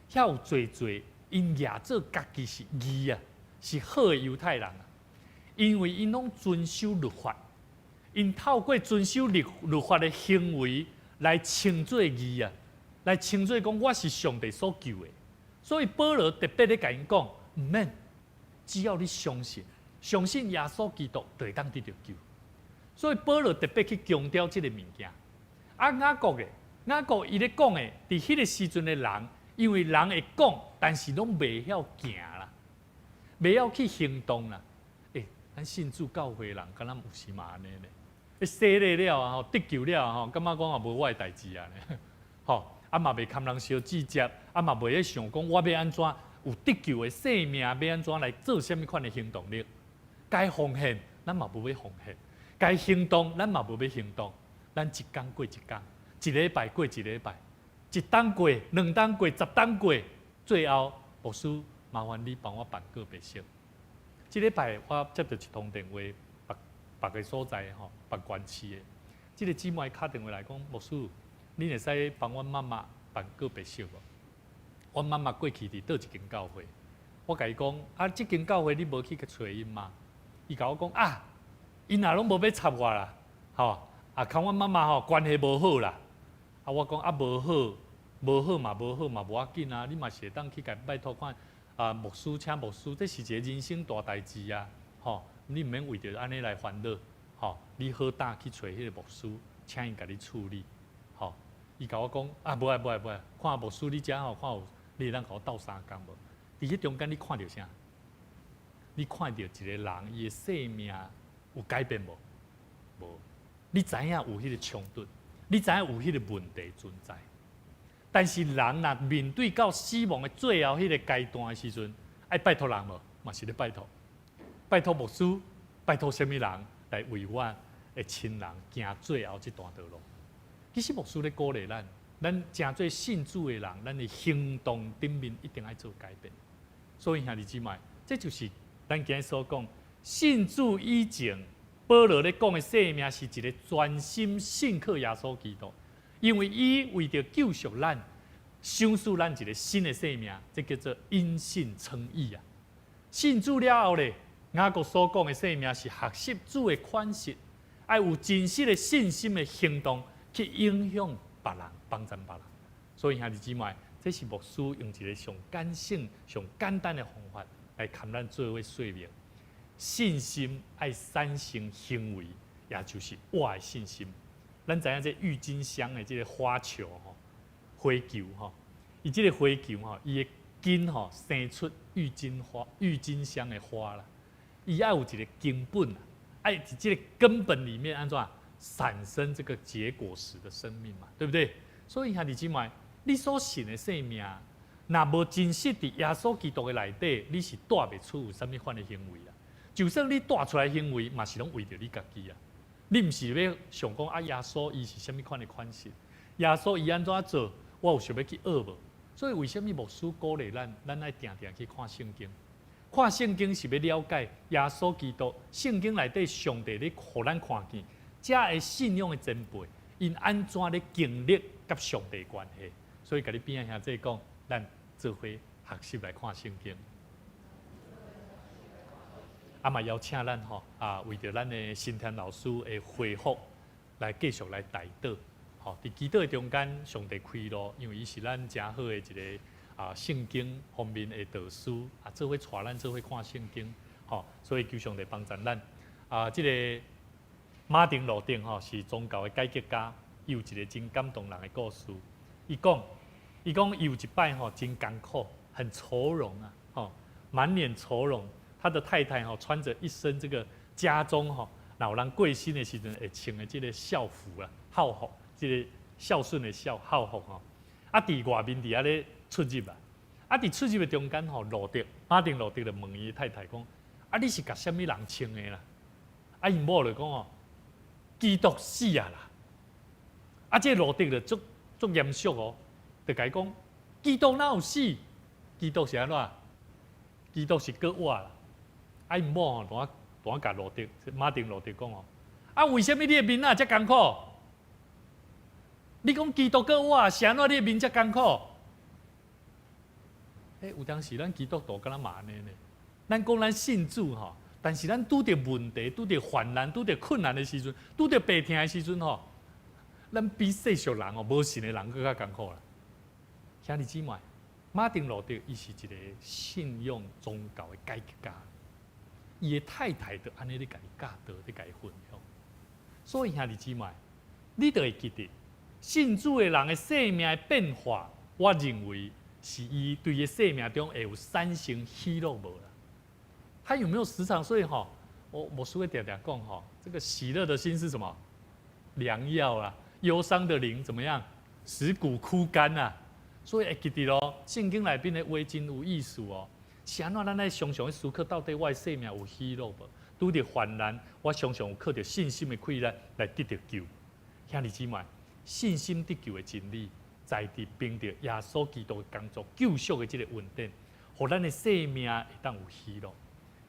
遐有濟濟𪜶舉做家己是義啊，是好的猶太人啊，因為𪜶攏遵守律法，𪜶透過遵守律法的行為來稱做義啊，來稱做講我是上帝所救的。所以保羅特別咧共𪜶講，毋免，只要你相信，相信耶穌基督，就會當得著救。所以保羅特別去強調這个物件。啊，雅各的雅各伊咧講的，佇彼个時陣的人，因為人會講，但是攏袂曉行啦，袂曉去行動啦。欸，咱信主教會人，敢若有時嘛按呢呢？欸，洗禮了啊，吼，得救了吼，感覺講也無我的代誌啊呢。吼，啊嘛袂堪人相指責，啊嘛袂咧想講我欲按怎有得救的生命，欲按怎來做啥物款的行動力？該奉獻，咱嘛無欲奉獻；該行動，咱嘛無欲行動。咱一工過一工，一禮拜過一禮拜，一冬過，兩冬過，十冬過，最後牧師麻煩你幫我辦告白式。這禮拜我接著一通電話，別別个所在吼，別縣市的，這个姊妹敲電話來講，牧師，你會使幫阮媽媽辦告別式無？阮媽媽過去佇佗一間教會，我共伊講，啊，這間教會你無去去揣𪜶嗎？伊共我講啊，𪜶也攏無欲插我啦，吼，啊，佮阮媽媽吼關係無好啦。啊，我講啊，無好，無好嘛，無好嘛，無要緊啊，你嘛是會當去共拜託看啊，牧師請牧師，這是一个人生大代誌啊，吼，你毋免為著按呢來煩惱，吼，你好膽去揣彼个牧師，請伊共你處理，吼。伊共我講啊，無愛無愛無愛，看牧師你遮吼，看有你會當共我鬥相共無？佇彼中間你看著啥？你看著一个人伊的生命有改變無？無。你知影有彼个衝突，你知影有彼个問題存在。但是人若面對到死亡的最後彼个階段的時陣，愛拜託人無？嘛是咧拜託，拜託牧師，拜託啥物人來為我的親人行最後這段道路。其實牧師咧鼓勵咱，咱成做信主的人，咱的行動頂面一定愛做改變。所以兄弟姊妹，這就是咱今日所講，信主以前，保羅咧講的生命是一個專心信靠耶穌基督，因為伊為著救贖咱，賞賜咱一個新的生命，這叫做因信稱義啊。信主了後咧，雅各所講的生命是學習主的款式，愛有真實的信心的行動去影響別人，幫助別人。所以兄弟姊妹，這是牧師用一個上感性、上簡單的方法來共咱做伙說明。信心愛產生行為，也就是活的信心。咱知影這鬱金香的這個花球吼，花球吼，伊這個花球吼，伊的根吼生出鬱金花、鬱金香的花啦。伊愛有一個根本啊，愛佇這個根本裡面按怎產生這個結果實的生命嘛，對不對？所以兄弟姊妹，你所信的生命，若無真實佇耶穌基督的內底，你是帶袂出有啥物款的行為啊？就算你帶出來行為，嘛是攏為著你家己啊！你毋是欲想講啊，耶穌伊是啥物款的款式？耶穌伊按怎做，我有想欲去學無？所以為啥物牧師鼓勵咱，咱愛定定去看聖經？看聖經是欲了解耶穌基督，聖經內底上帝咧，予咱看見，遮个信仰的前輩，𪜶按怎咧經歷佮上帝關係？所以共你邊仔兄弟講，咱做伙學習來看聖經。啊嘛邀請咱吼啊，為著咱的新田老師的恢復，來繼續來代禱。吼，佇祈禱的中間，上帝開路，因為伊是咱誠好的一個啊聖經方面的導師，啊，做伙帶咱做伙看聖經，吼，所以求上帝幫助咱。啊，這個馬丁路德吼是宗教的改革家，伊有一個真感動人的故事。伊講，伊講伊有一擺吼真艱苦，很愁容啊，吼，滿臉愁容。他的太太吼穿着一身這個家中吼，若有人過身的時陣會穿的這個孝服啊，孝服，這個孝順的孝孝服吼。啊，佇外面佇遐咧出入啊，啊，佇出入的中間吼，路德馬丁路德就問伊太太講：啊，你是共啥物人穿的啦？啊，𪜶某就講哦，基督死啊啦！啊，這個路德就足足嚴肅哦，就共伊講：基督哪有死？基督是按怎？基督是閣活啦！啊，𪜶某吼，拄拄共路德馬丁路德講哦，啊，為啥物你的面仔遮艱苦？你講基督閣活，是按怎你的面遮艱苦？欸，有當時咱基督徒敢若嘛按呢呢？咱講咱信主吼，但是咱拄著問題、拄著患難、拄著困難的時陣，拄著病痛的時陣吼，咱比世俗人哦，無信的人閣較艱苦啦。兄弟姊妹，馬丁路德伊是一個信仰宗教的改革家，伊的太太就按呢咧共伊教導，咧共伊分享。所以兄弟姊妹，你著會記得，信主的人的生命的變化，我認為是伊對伊的生命中會有產生喜樂無啦？他有沒有時常？所以吼，我牧師會定定講吼，這個喜樂的心是什麼？良藥啊！憂傷的靈怎麼樣？使骨枯乾啊！所以會記得咯，聖經內面的話真有意思哦。是按怎咱愛常常去思考，到底我的生命有喜樂無？拄著患難，我常常有靠著信心的氣力來得著救。兄弟姊妹，信心得救的真理，在佇憑著耶穌基督的工作救贖的這個恩典，予咱的生命會當有喜樂。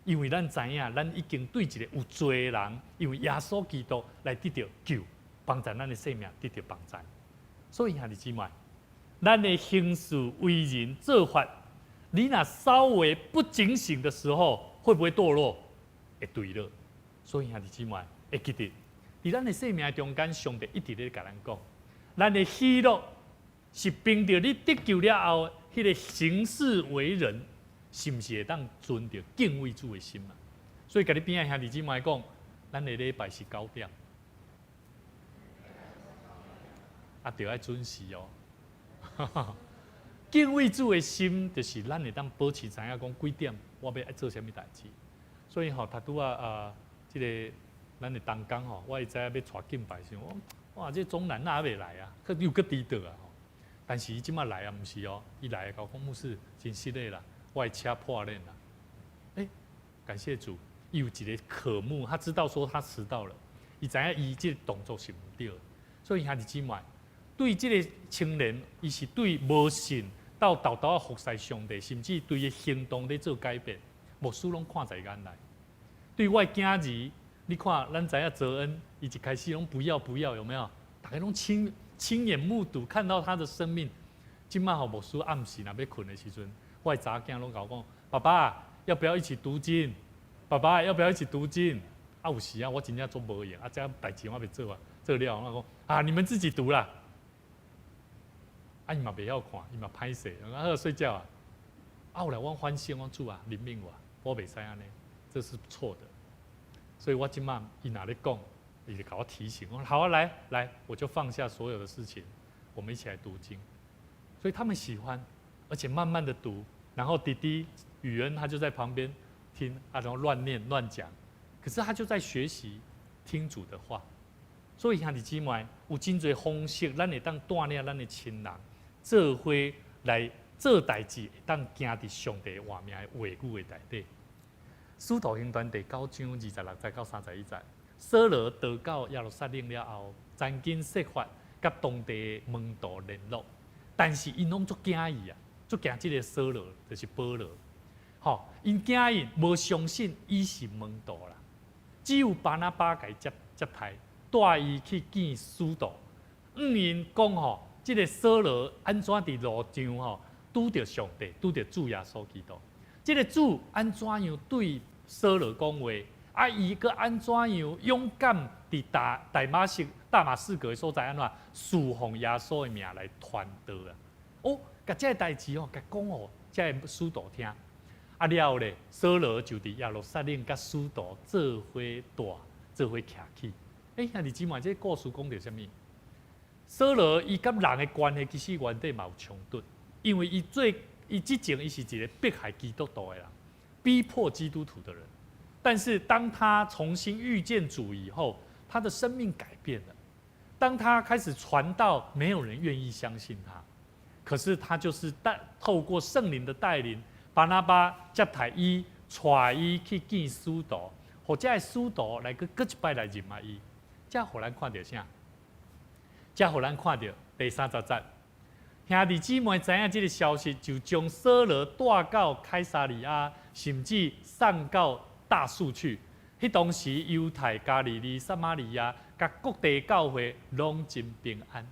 因為咱知影，咱已經對一個有罪的人，因為耶穌基督來得著救，幫助咱的生命得著幫助。所以兄弟姊妹，咱的行事為人做法，你若稍微不警醒的時候，會不會墮落？會墜落。所以兄弟姊妹會記得，佇咱的生命中間，上帝一直咧共咱講，咱的喜樂是憑著你得救了後，彼個行事為人，是毋是會當存著敬畏主的心啊？所以，共你邊仔兄弟姊妹講，咱的禮拜是九點，啊，著愛準時哦。敬畏主的心，就是咱會當保持知影講幾點，我欲愛做啥物代誌。所以吼，頭拄仔啊，這個咱的同工吼，我會知影欲帶敬拜時，我哇，這個鍾南哪未來啊？閣又閣遲到啊！但是伊這馬來啊，毋是哦，伊來共我講牧師真失禮啦，我的車破鏈啦。欸，感謝主，伊有一個渴慕，他知道說他遲到了，伊知影伊這個動作是毋對的，所以兄弟姊妹，對這個青年，伊是對無信到沓沓仔服侍上帝，甚至對伊行動咧做改變。牧師攏看在眼內。對我的囝兒，你看咱知影澤恩，伊一開始攏不要不要，有沒有？大家攏親眼目睹看到他的生命。這擺吼牧師暗時若欲睏的時陣，我的查囝攏共我講：爸爸要不要一起讀經？爸爸要不要一起讀經？啊，有時啊，我真正足無閒，啊，這代誌我袂做啊，做了我講啊，你們自己讀啦。啊，伊嘛袂曉看，伊嘛歹勢，啊，睡覺啊。啊，後來我反省，我主啊，憐憫我，我袂使按呢，這是錯的。所以我這擺伊若咧講，伊就共我提醒，我好啊，來來，我就放下所有的事情，我們一起來讀經。所以他們喜歡，而且慢慢的讀，然後弟弟宇恩他就在旁邊聽，啊，然後亂念亂講，可是他就在學習聽主的話。所以兄弟姊妹有真濟方式，咱會當帶領咱的親人做伙來做代誌，會當行佇上帝活命的話語的內底。使徒行傳第九章26節到31節，掃羅逃到耶路撒冷了後，趕緊設法佮當地門徒聯絡，但是𪜶攏足驚伊啊，足驚這個掃羅，就是保羅。吼，𪜶驚伊，無相信伊是門徒啦。只有巴拿巴共伊接待，帶伊去見使徒，向𪜶講吼，這個掃羅按怎佇路上吼拄著上帝，拄著主耶穌基督。這個主按怎樣對掃羅講話？啊，伊閣按怎樣勇敢佇大馬士革的所在按怎侍奉耶穌的名來傳道啊？哦，共這個代誌吼，共講予這个使徒聽。啊了後咧，掃羅就佇耶路撒冷佮使徒做伙蹛，做伙徛起。欸，兄弟姊妹，這個故事講著啥物？掃羅伊佮人的關係其實原底嘛有衝突，因為伊之前伊是一個迫害基督徒的人，逼迫基督徒的人。但是當他重新遇見主以後，他的生命改變了。當他開始傳道，沒有人願意相信他。可是他就是透過聖靈的帶領，巴拿巴接待伊，帶伊去見使徒，予這个使徒來閣閣一擺來認捌伊。這予咱看著啥？這予咱看著第三十節，兄弟姊妹知影這个消息，就將掃羅帶到凱撒利亞，甚至送到大數去。彼當時，猶太、加利利、撒瑪利亞，佮各地教會攏真平安，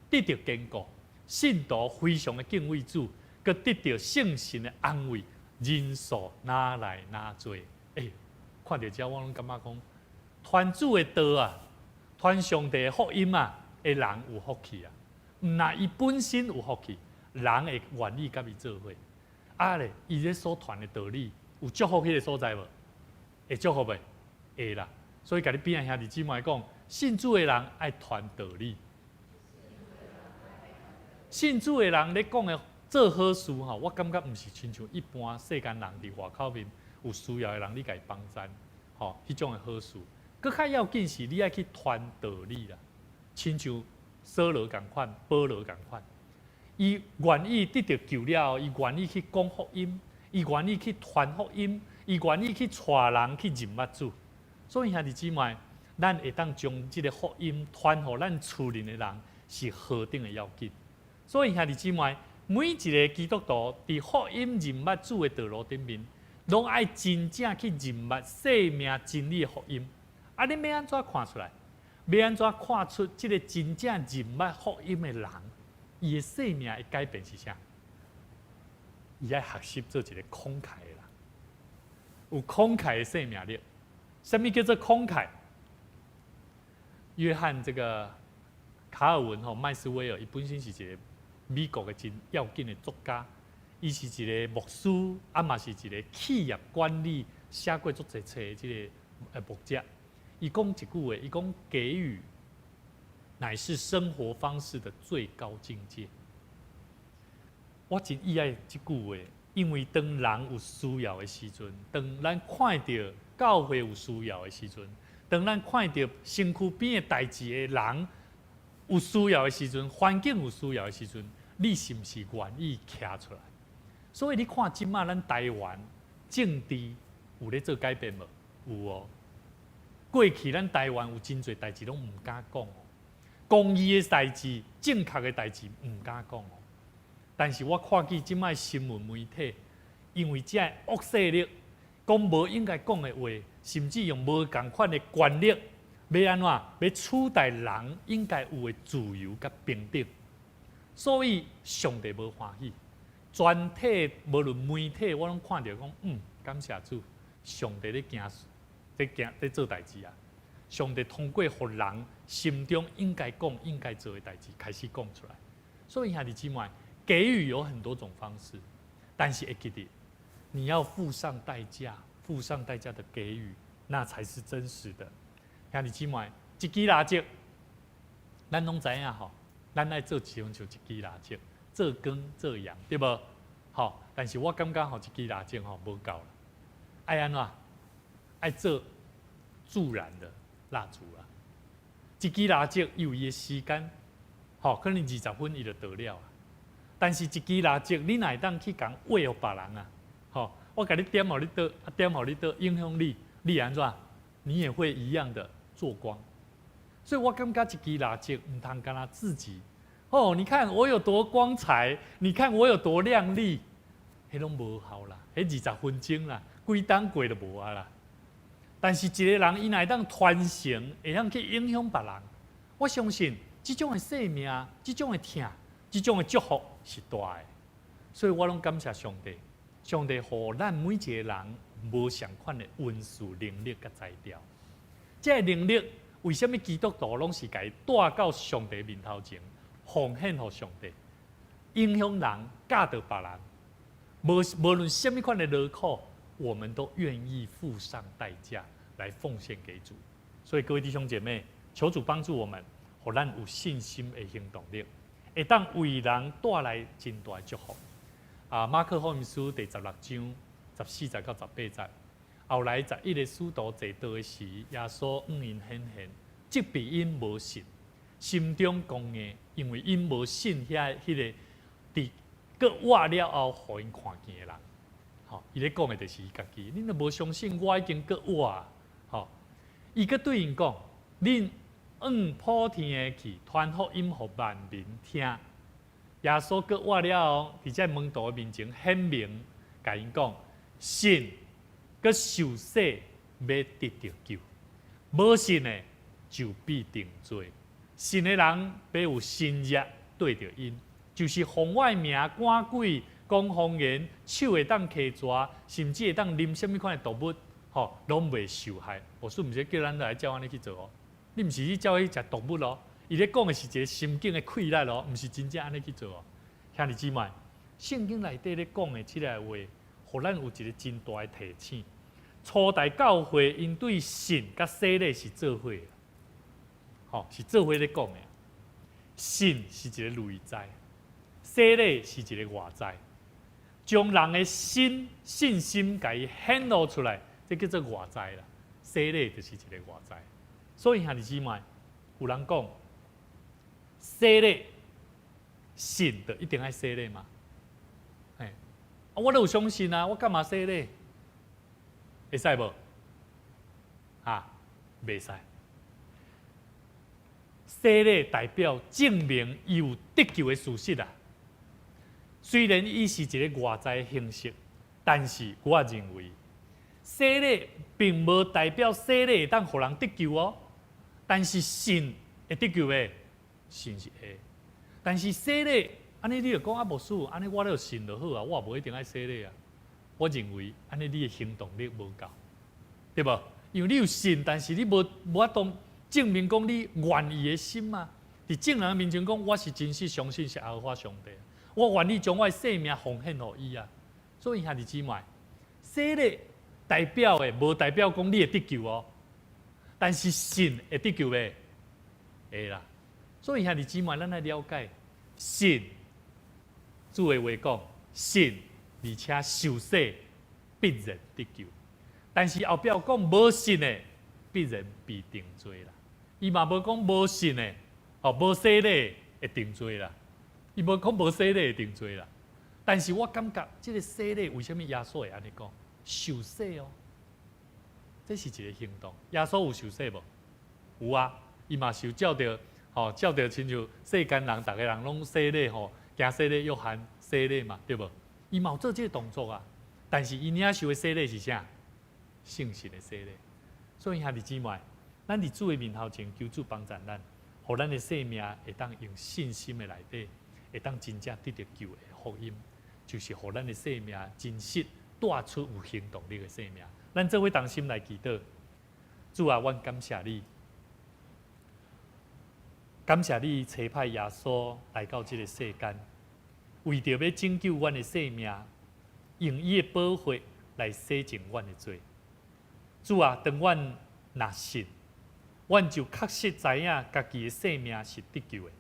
得著堅固。信徒非常的敬畏主，閣得著聖神的安慰，人數愈來愈濟。欸，看著這我攏感覺講，傳主的道啊，傳上帝的福音啊，的人有福氣啊。毋但伊本身有福氣，人會願意佮伊做伙。啊咧，伊咧所傳的道理有祝福彼个所在無？會祝福袂？會啦。所以共你邊仔兄弟姊妹講，信主的人愛傳道理。信主的人咧講的做好事吼，我感覺毋是親像一般世間人佇外口面有需要的人，你共伊幫贊，吼，彼種的好事。閣較要緊是你愛去傳道理啦，親像掃羅仝款，保羅仝款，伊願意得著救了後，伊願意去講福音，伊願意去傳福音，伊願意去帶人去認捌主。所以兄弟姊妹，咱會當將這个福音傳予咱厝裡的人，是何等的要緊。所以兄弟姊妹，每一个基督徒佇福音認捌主的道路頂面，攏愛真正去認捌生命真理的福音。啊，你欲按怎看出來？欲按怎看出這个真正認捌福音的人，伊的生命會改變是啥？伊愛學習做一个慷慨的人，有慷慨的生命力。啥物叫做慷慨？約翰這个卡爾文吼麥斯威爾，伊本身是一个美國的真要緊的作家，伊是一个牧師，啊嘛是一个企業管理寫過足濟冊的這个牧者。伊講一句話，伊講給予乃是生活方式的最高境界。我真喜愛這句話，因為當人有需要的時陣，當咱看著教會有需要的時陣，當咱看著身軀邊的代誌的人有需要的時陣，環境有需要的時陣，你是毋是願意徛出來？所以你看，這擺咱台灣政治有咧做改變無？有哦。過去咱台灣有真濟代誌攏毋敢講哦，公義的代誌、正確的代誌毋敢講哦。但是我看見這擺新聞媒體，因為這个惡勢力，講無應該講的話，甚至用無仝款的權力，欲按怎？欲取代人應該有的自由佮平等。所以上帝無歡喜。全體無論媒體，我攏看著講，感謝主，上帝咧行，咧行，咧做代誌啊！上帝通過予人心中應該講、應該做的代誌開始講出來。所以兄弟姊妹，給予有很多種方式，但是會記得你要付上代價，付上代價的給予，那才是真實的。兄弟姊妹，一支蠟燭，咱攏知影吼，咱愛做一種像一支蠟燭，做光做鹽，對無？吼，但是我感覺吼，一支蠟燭吼無夠啦，愛按怎？愛做自然的蠟燭啊！一支蠟燭有伊的時間，吼，可能20分伊就著了啊。但是，一支蠟燭，你若會當去共畫予別人啊，吼，我共你點予你倒，點予你倒，影響你，你按怎？你也會一樣的做光。所以我感覺一支蠟燭毋通干焦自己。哦，你看我有多光彩，你看我有多亮麗，彼攏無效啦，彼20分鐘啦，幾冬過就無啊啦。但是一個人伊若會當傳承，會當去影響別人，我相信這種的生命，這種的疼，這種的祝福是大的。所以我攏感謝上帝，上帝予咱每一個人無相仝的恩賜能力佮才調。這個能力為啥物基督徒攏是共伊帶到上帝面頭前，奉獻予上帝，影響人，教導別人，無論啥物款的勞苦，我們都願意付上代價來奉獻給主。所以各位弟兄姐妹，求主幫助我們，予咱有信心的行動力，會當為人帶來真大的祝福。啊，馬可福音書第16章14節到18節，後來11個使徒坐桌的時，耶穌向𪜶顯現，責備𪜶無信，心中剛硬，因為𪜶無信遐彼個佇閣活了後，予𪜶看見的人。吼，伊咧講的就是伊家己，恁都無相信我已經閣活。吼，伊閣對𪜶講：恁往普天下去，傳福音予萬民聽。耶穌閣活了後，佇這門徒面前顯明，共𪜶講：信閣受洗欲得著救，無信的就必定罪。信的人欲有神蹟綴著𪜶，就是奉我的名趕鬼、講方言、手會當騎蛇，甚至會當啉啥物款的毒物，吼，攏袂受害。我說毋是叫咱來照按呢去做哦，你毋是去照去食毒物哦。伊咧講的是一個心境的氣力哦，毋是真正按呢去做哦。兄弟姊妹，聖經內底咧講的這個話，予咱有一個真大的提醒。初代教會𪜶對信佮洗禮是做伙的，吼，是做伙咧講的。信是一個內在，洗禮是一個外在。將人的心信心共伊顯露出來，這叫做外在啦。洗禮就是一個外在。所以兄弟姊妹，有人講洗禮信就一定愛洗禮嗎？嘿，啊，我都有相信啊，我幹嘛洗禮？會使無？啊，袂使。洗禮代表證明伊有得救的事實啊。雖然伊是一個外在的形式，但是我認為洗禮並無代表洗禮會當予人得救哦。但是信會得救的，信是會。但是洗禮，按呢你就講啊，牧師，按呢我都有信就好啊，我也無一定愛洗禮啊。我認為按呢你的行動力無夠，對無？因為你有信，但是你無法度證明講你願意的心啊。佇眾人面前講，我是真實相信是耶和華上帝，我願意將我的性命奉獻予伊啊。所以兄弟姊妹，洗禮代表的無代表講你會得救哦，但是信會得救的，會啦。所以兄弟姊妹，咱愛了解信，主的話講，信而且受洗必然得救。但是後壁講無信的必然被定罪啦。伊嘛無講無信的，哦，無洗禮會定罪啦。伊無講無洗禮會定罪啦。但是我感覺這個洗禮為啥物耶穌會按呢講？受洗哦，這是一個行動。耶穌有受洗無？有啊，伊嘛受照著，吼，照著親像世間人，逐个人攏洗禮吼，行洗禮約翰洗禮嘛，對無？伊嘛有做這個動作啊。但是伊領受的洗禮是啥？聖神的洗禮。所以兄弟姊妹，咱佇主的面頭前求主幫助咱，予咱的生命會當用信心的內底，會當真正得著救的福音，就是予咱的生命真實帶出有行動力的生命。咱做伙同心來祈禱，主啊，阮感謝你，感謝你差派耶穌來到這个世間，為著欲拯救阮的生命，用伊的寶血來洗淨阮的罪。主啊，當阮若信，阮就確實知影家己的生命是得救的。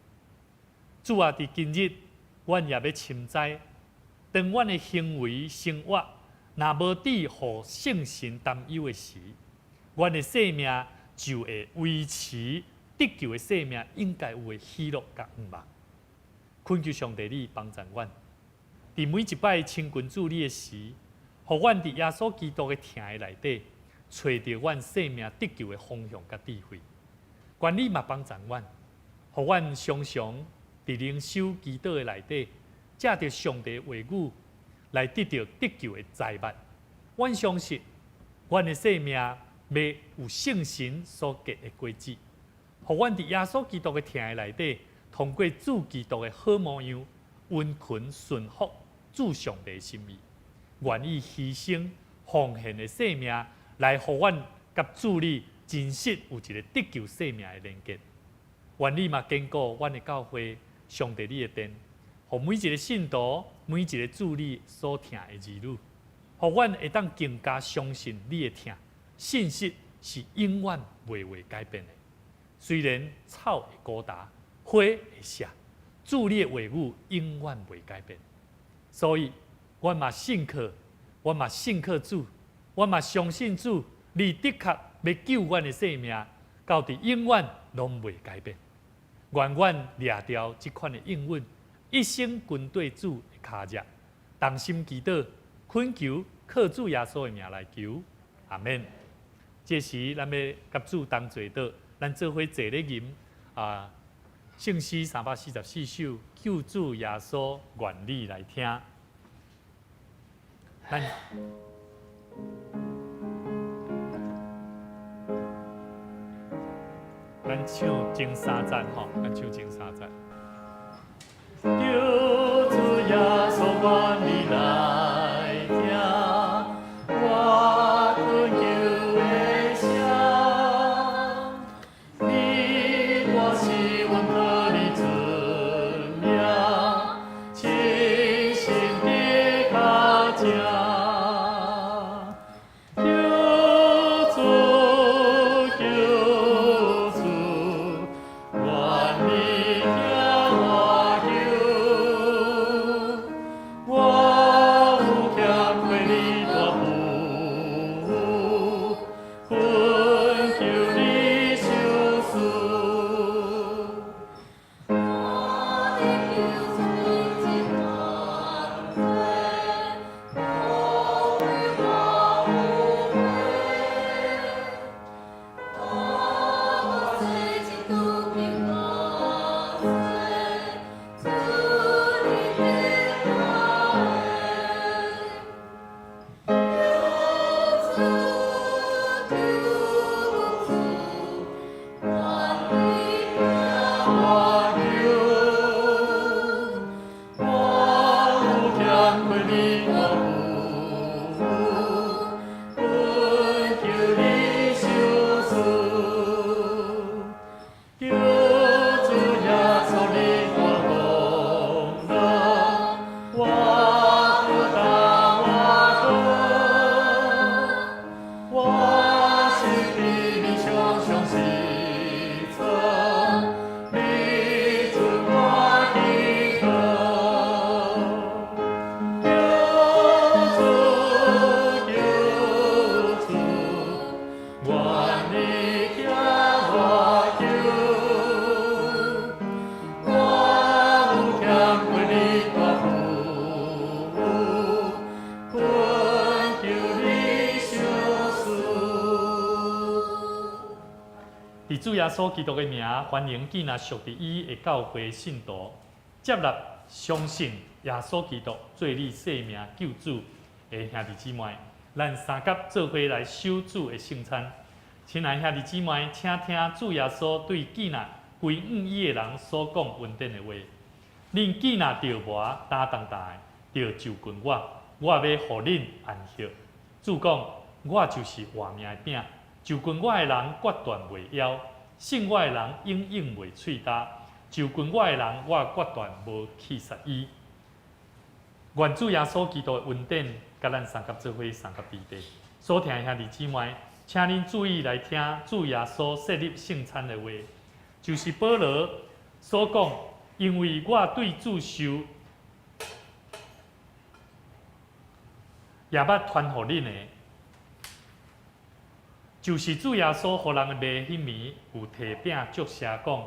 主啊，佇今日，阮也欲深知，當阮的行為生活若無佇予聖神擔憂的時，阮的生命就會維持得救的生命應該有的喜樂佮盼望。懇求上帝你幫助阮，佇每一擺親近主你的時，予阮佇耶穌基督的疼的內底，揣著阮生命得救的方向佮智慧。願你嘛幫助阮，予阮常常佇靈修祈禱的內底，藉著上帝話語來得著得救的財物。阮相信，阮的生命欲有聖神所結的果子，予阮佇耶穌基督的疼的內底，通過主基督的好模樣，殷勤順服主上帝的心意，願意犧牲奉獻的生命，來予阮佮主你真實有一个得救生命的連結。願你嘛堅固阮的教會，上帝你的殿，予每一个信徒、每一个主你所疼的兒女，予阮會當更加相信你的疼，信實是永遠袂會改變的。雖然草會枯焦，花會謝，主你的話語永遠袂改變。所以，阮嘛信靠，阮嘛信靠主，阮嘛相信主，你的確欲救阮的生命，到佇永遠攏袂改變。願阮掠牢這款的應允，一生跟綴主的跤跡，同心祈禱，懇求靠主耶穌的名來求，阿們。這時，咱欲佮主同齊禱，咱做伙坐咧吟啊，聖詩344首，救主耶穌，願你來聽。咱咱唱前三節吼，咱唱前三節。求主耶穌，願你來聽，我懇求的聲。你我是阮靠你尊名，親身佇跤前。求主，求主，願你聽我求，我有欠虧你大父，懇求你相恕。我的救主已經斷罪，無悔我無悔。我最近都平安醉，主你的愛。求主，求主，願你聽我求，我有欠虧你大父，懇求你相恕。求主耶穌你大功能，我負擔我擔，我心比你常常是錯，你准我祈禱。求主，求主，願你聽我求，我有欠虧你大父，懇求你相恕。佇主耶穌基督的名，歡迎囝若屬佇伊的教會信徒，接納相信耶穌基督做你生命救主的兄弟姊妹，咱三甲做伙來守主的聖餐。親愛兄弟姊妹，請聽主耶穌對記納歸向伊的人所講恩典的話。恁既若著磨擔重擔的，著就近我，我欲予恁安息。主講，我就是活命的餅，就近我的人決斷袂枵，信我的人永遠袂喙焦。就近我的人，我決斷無棄殺伊。願主耶穌基督的恩典，佮咱相佮做伙，相佮彼得。所聽的兄弟姊妹，請恁注意來聽主耶穌設立聖餐的話，就是保羅所講，因為我對主受，也捌傳予恁的，就是主耶穌予人賣彼暝，有提餅祝謝講，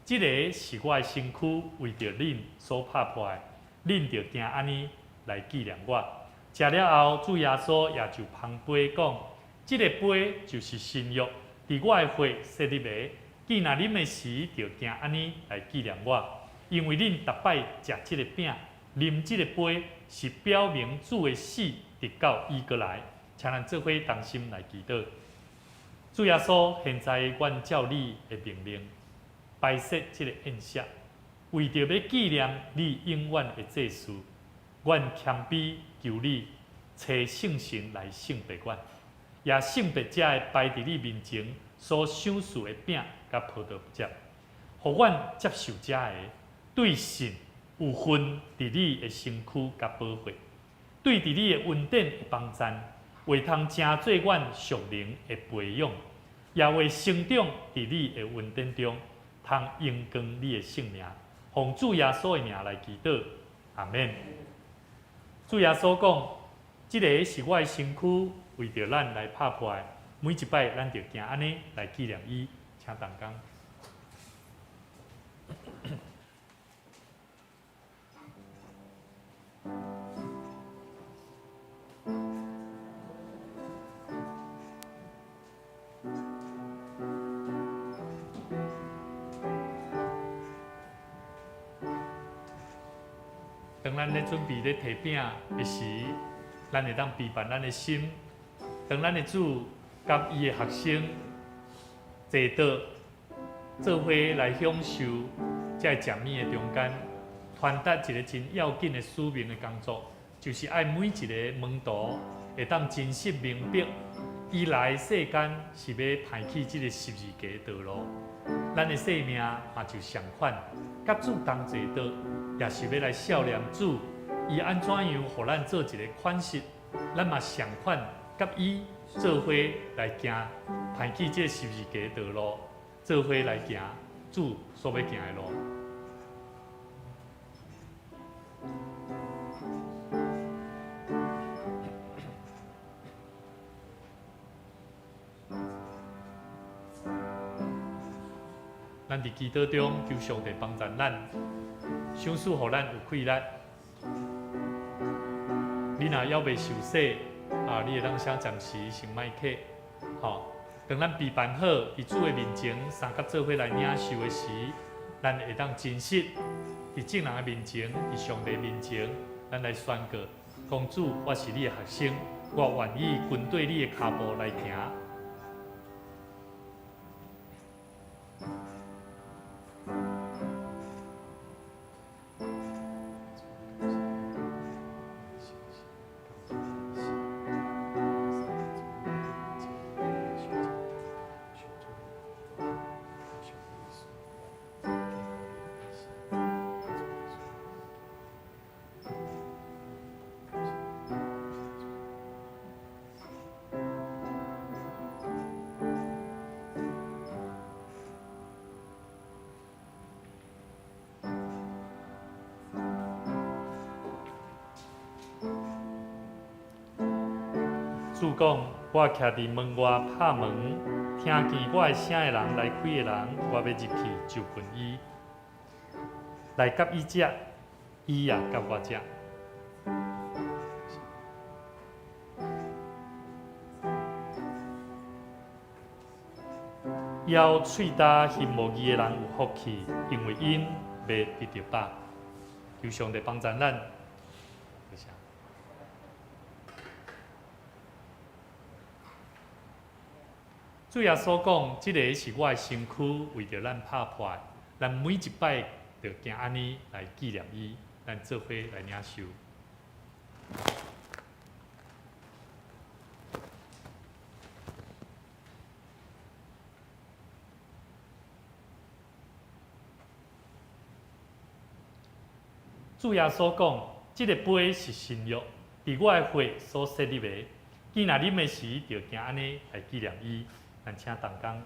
這个是我的身軀，為著恁所拍破的，恁著行按呢來紀念我。食了後，主耶穌也就捧杯講，這个杯就是新約，佇我的血設立的。既若啉的時，著行按呢來紀念我，因為恁逐擺食這个餅、啉這個杯，是表明主的死，直到伊閣來。請咱做伙同心來祈禱。主耶穌，現在阮照你的命令，擺設這个宴席，為著欲紀念你永遠的祭司，阮謙卑求你，差聖神來聖別阮，也聖別這个擺佇你面前所賞賜的餅佮葡萄汁，予阮接受這个，對信有份佇你的身軀佮寶血，對佇你的恩典的幫贊，會通成做阮屬靈的培養，也會成長佇你的恩典中，通榮光你的聖名，奉主耶穌的名來祈禱，阿們。主耶穌講：這个是我的身軀，為著咱來拍破的。每一擺咱著行按呢來紀念伊，請同工。當咱咧準備咧提餅的時，咱會當備辦咱的心。當咱的主佮伊的學生坐桌做伙來享受這个食物的中間，傳達一个真要緊的使命的工作，就是愛每一个門徒會當真實明白，伊來世間是欲歹去這个十字架的道路。咱的生命嘛就相款，佮主同坐桌，也是欲來效念主，伊按怎樣予咱做一个款式，咱嘛相款佮伊做伙來行，歹去這个十字架的道路，做伙來行主所欲行的路。咱佇祈禱中求上帝幫助咱，賞賜予咱有氣力。你若猶未受洗，啊，你會當寫暫時先莫客，吼。當咱備辦好，佇主的面前相佮做伙來領受的時，咱會當真實佇眾人的面前，佇上帝面前，咱來宣告：講主，我是你的學生，我願意跟綴你的跤步來行。主講：我徛佇門外拍門，聽見我的聲的人來開的人，我欲入去就近伊，來佮伊食，伊也佮我食。枵喙焦行無義的人有福氣，因為𪜶欲得著飽。求上帝幫助咱。多謝。主耶穌講：這个是我的身軀，為著咱拍破。咱每一擺就行按呢來紀念伊，咱做伙來領受。主耶穌講：這个杯是新約，佇我的血所設立的。既若啉的時，就行按呢來紀念伊。咱請同工。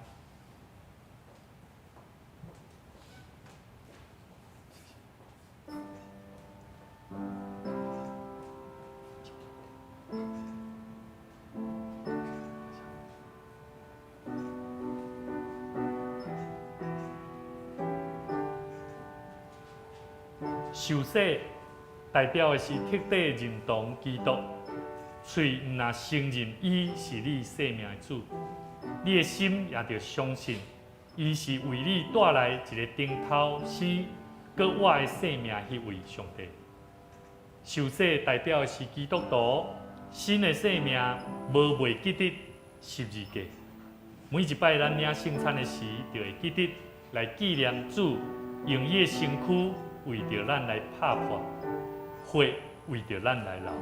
受洗代表的是徹底認同基督，喙毋若承認伊是你生命的主，你的心也著相信，伊是為你帶來一个頂頭生閣活的生命彼位上帝。受洗代表的是基督徒新的生命無袂記得十字架。每一擺咱領聖餐的時，就會記得來紀念主用伊的身軀為著咱來拍破，血為著咱來流。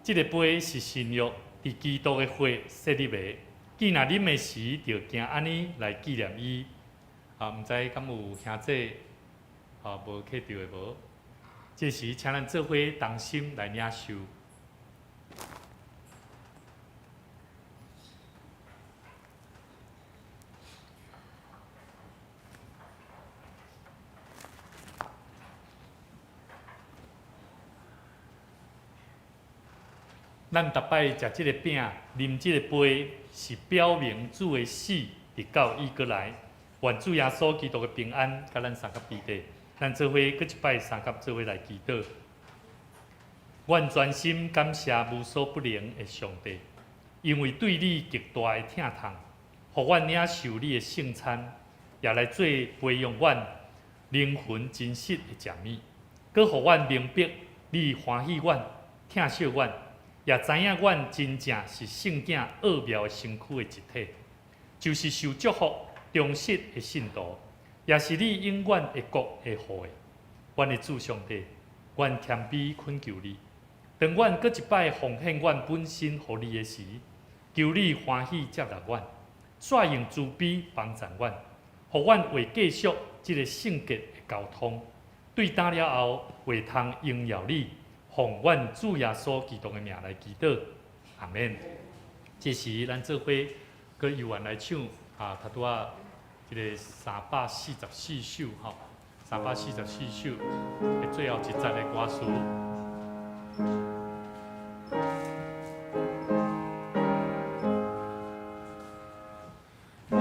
這个杯是新約，佇基督的血設立的。既若啉的時，就行按呢來紀念伊。啊，毋知敢有兄弟啊無客著的無？這時，請咱做伙同心來領受。咱逐擺食這个餅、啉這个杯，是表明主的死，直到伊閣來。願主耶穌基督的平安，佮咱相佮彼得。咱做伙閣一擺相佮做伙來祈禱。阮專心感謝無所不能的上帝，因為對你極大的疼痛，予阮領受你的聖餐，也來做培養阮靈魂真實的食物，閣予阮明白你歡喜阮、疼惜阮。也知影阮真正是聖囝奧妙的身軀的一體，就是受祝福、忠實的信徒，也是你永遠的國的後裔。阮的主上帝，阮謙卑懇求你，當阮閣一擺奉獻阮本身予你的時，求你歡喜接納阮，煞用慈悲幫助阮，予阮會繼續這个聖潔的交通，對今了後會通榮耀你。奉阮主耶穌基督的名來祈禱，阿們。這時，咱做伙閣猶原來唱啊，頭拄仔這个344首吼，344首的最後一節的歌詞。我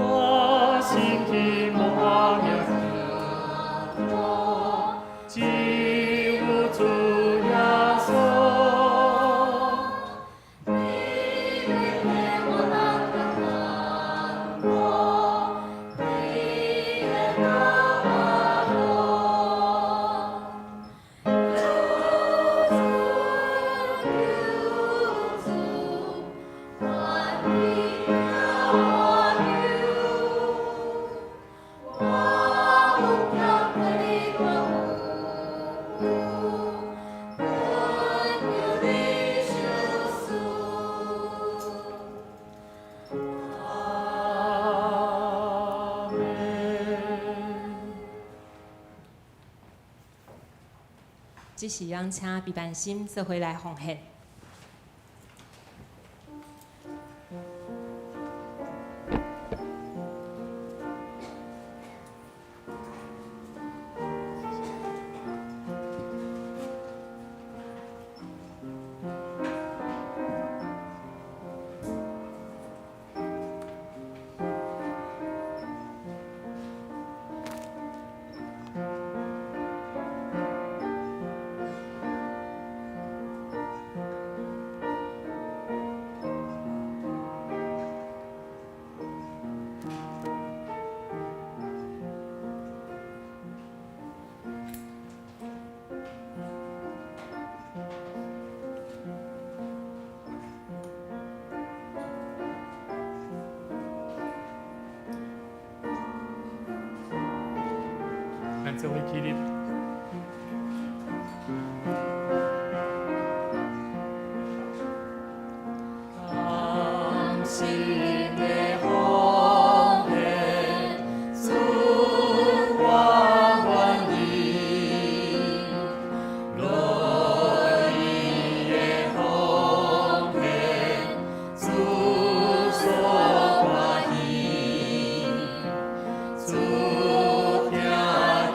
心希望只有主耶穌。你為我當得我，你願得我。求主，求主，願你聽我求，我有欠缺你我有，恳求你賞賜。阿們。這時咱請畢萬心做伙來奉獻。咱做伙起立。甘心的奉獻，主我願意，樂意的奉獻，主所歡喜，主聽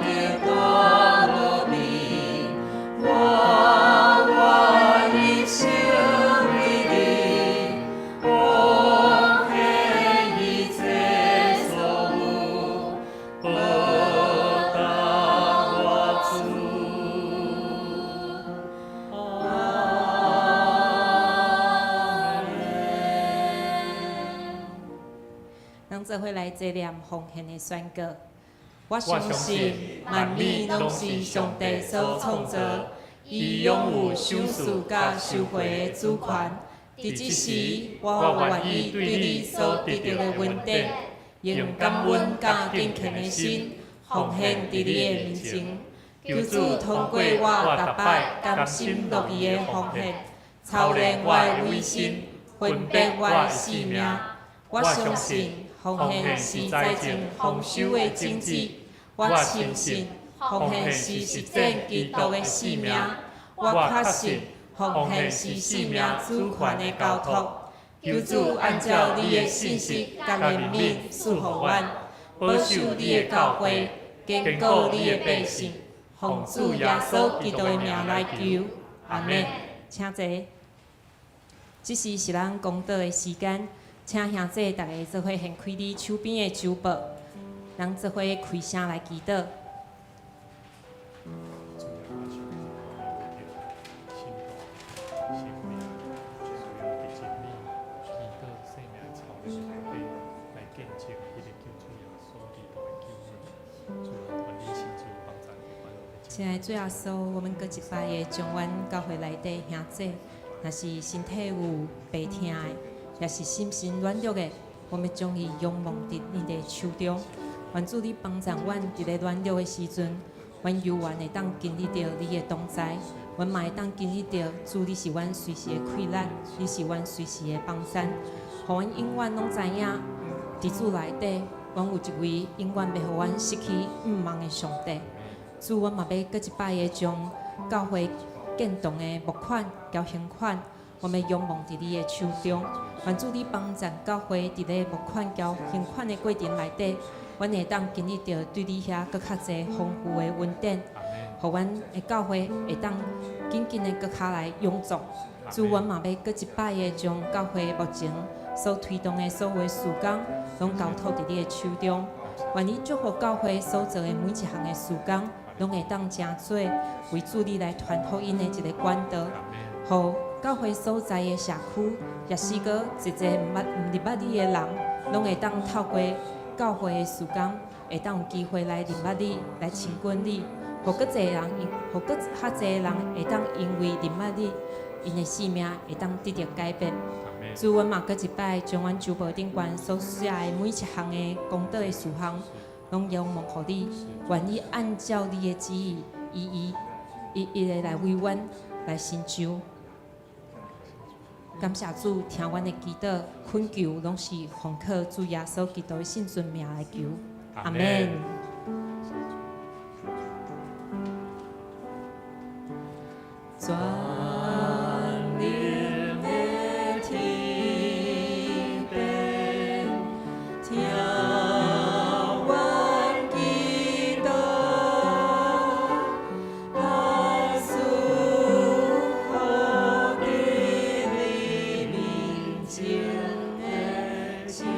見大無比，我願意成為你。奉獻一切所有，報答我主。阿們。咱做伙來這念奉獻的宣告。我相信萬物攏是上帝所創造，伊擁有賞賜佮收回的主權。佇這時，我願意對你所得著的恩典，用感恩佮敬虔的心，奉獻佇你的面前。求主通過我逐擺甘心樂意的奉獻，操練我的委身，分別我的性命。我相信奉獻是財政豐收的種子。我深信奉獻是實踐基督的性命。我確信奉獻是性命主權的交託。求主按照你的信實佮憐憫賜予阮，保守你的教會，堅固你的百姓。奉主耶穌基督的名來求，阿們。請坐。這時是咱講道的時間，請兄弟逐家做伙掀開你手邊的周報，咱做伙開聲來祈禱。主耶穌信徒生命需要佇真理、祈禱、生命的操練內底來見證彼个救主耶穌基督的救恩。主啊，願你親自幫贊阮的親愛的主耶穌，我們閣一擺的將阮教會內底兄弟，若是身體有病疼的，抑是心神軟弱的，我們將伊仰望佇你的手中。願主你幫助阮佇咧軟弱的時陣，阮猶原會當經歷著你的同在，阮嘛會當經歷著主你是阮隨時的氣力，你是阮隨時的幫贊，予阮永遠攏知影，佇主內底，阮有一位永遠袂予阮失去向望的上帝。主，阮嘛欲閣一擺的將教會建堂的募款、交還款，我們仰望佇你的手中。願主你幫贊教會佇咧募款、交還款的過程內底，阮會當經歷著對你遐閣較濟豐富的恩典，予阮的教會會當緊緊的閣較來勇壯。主，阮嘛欲閣一擺的將教會目前所推動的所有的事工，攏交託佇你的手中。願你祝福教會所做的每一項的事工，攏會當成做為主你來傳福音的一个管道，予教會所在的社區，也是閣一個毋捌你的人，攏會當透過教會的事工，會當有機會來認捌你，來親近你，予閣濟人，予閣較濟人會當因為認捌你，𪜶的生命會當得著改變。主，阮嘛閣一擺將阮周報頂懸所寫的每一項的講道的事項，攏仰望予你，願你按照你的旨意，一一一一的來為阮來成就。感謝主，聽阮的祈禱懇求，攏是奉靠主耶穌基督的聖尊名來求。阿門。全能的天父，聽阮祈禱，求賜予佇你面前的情人。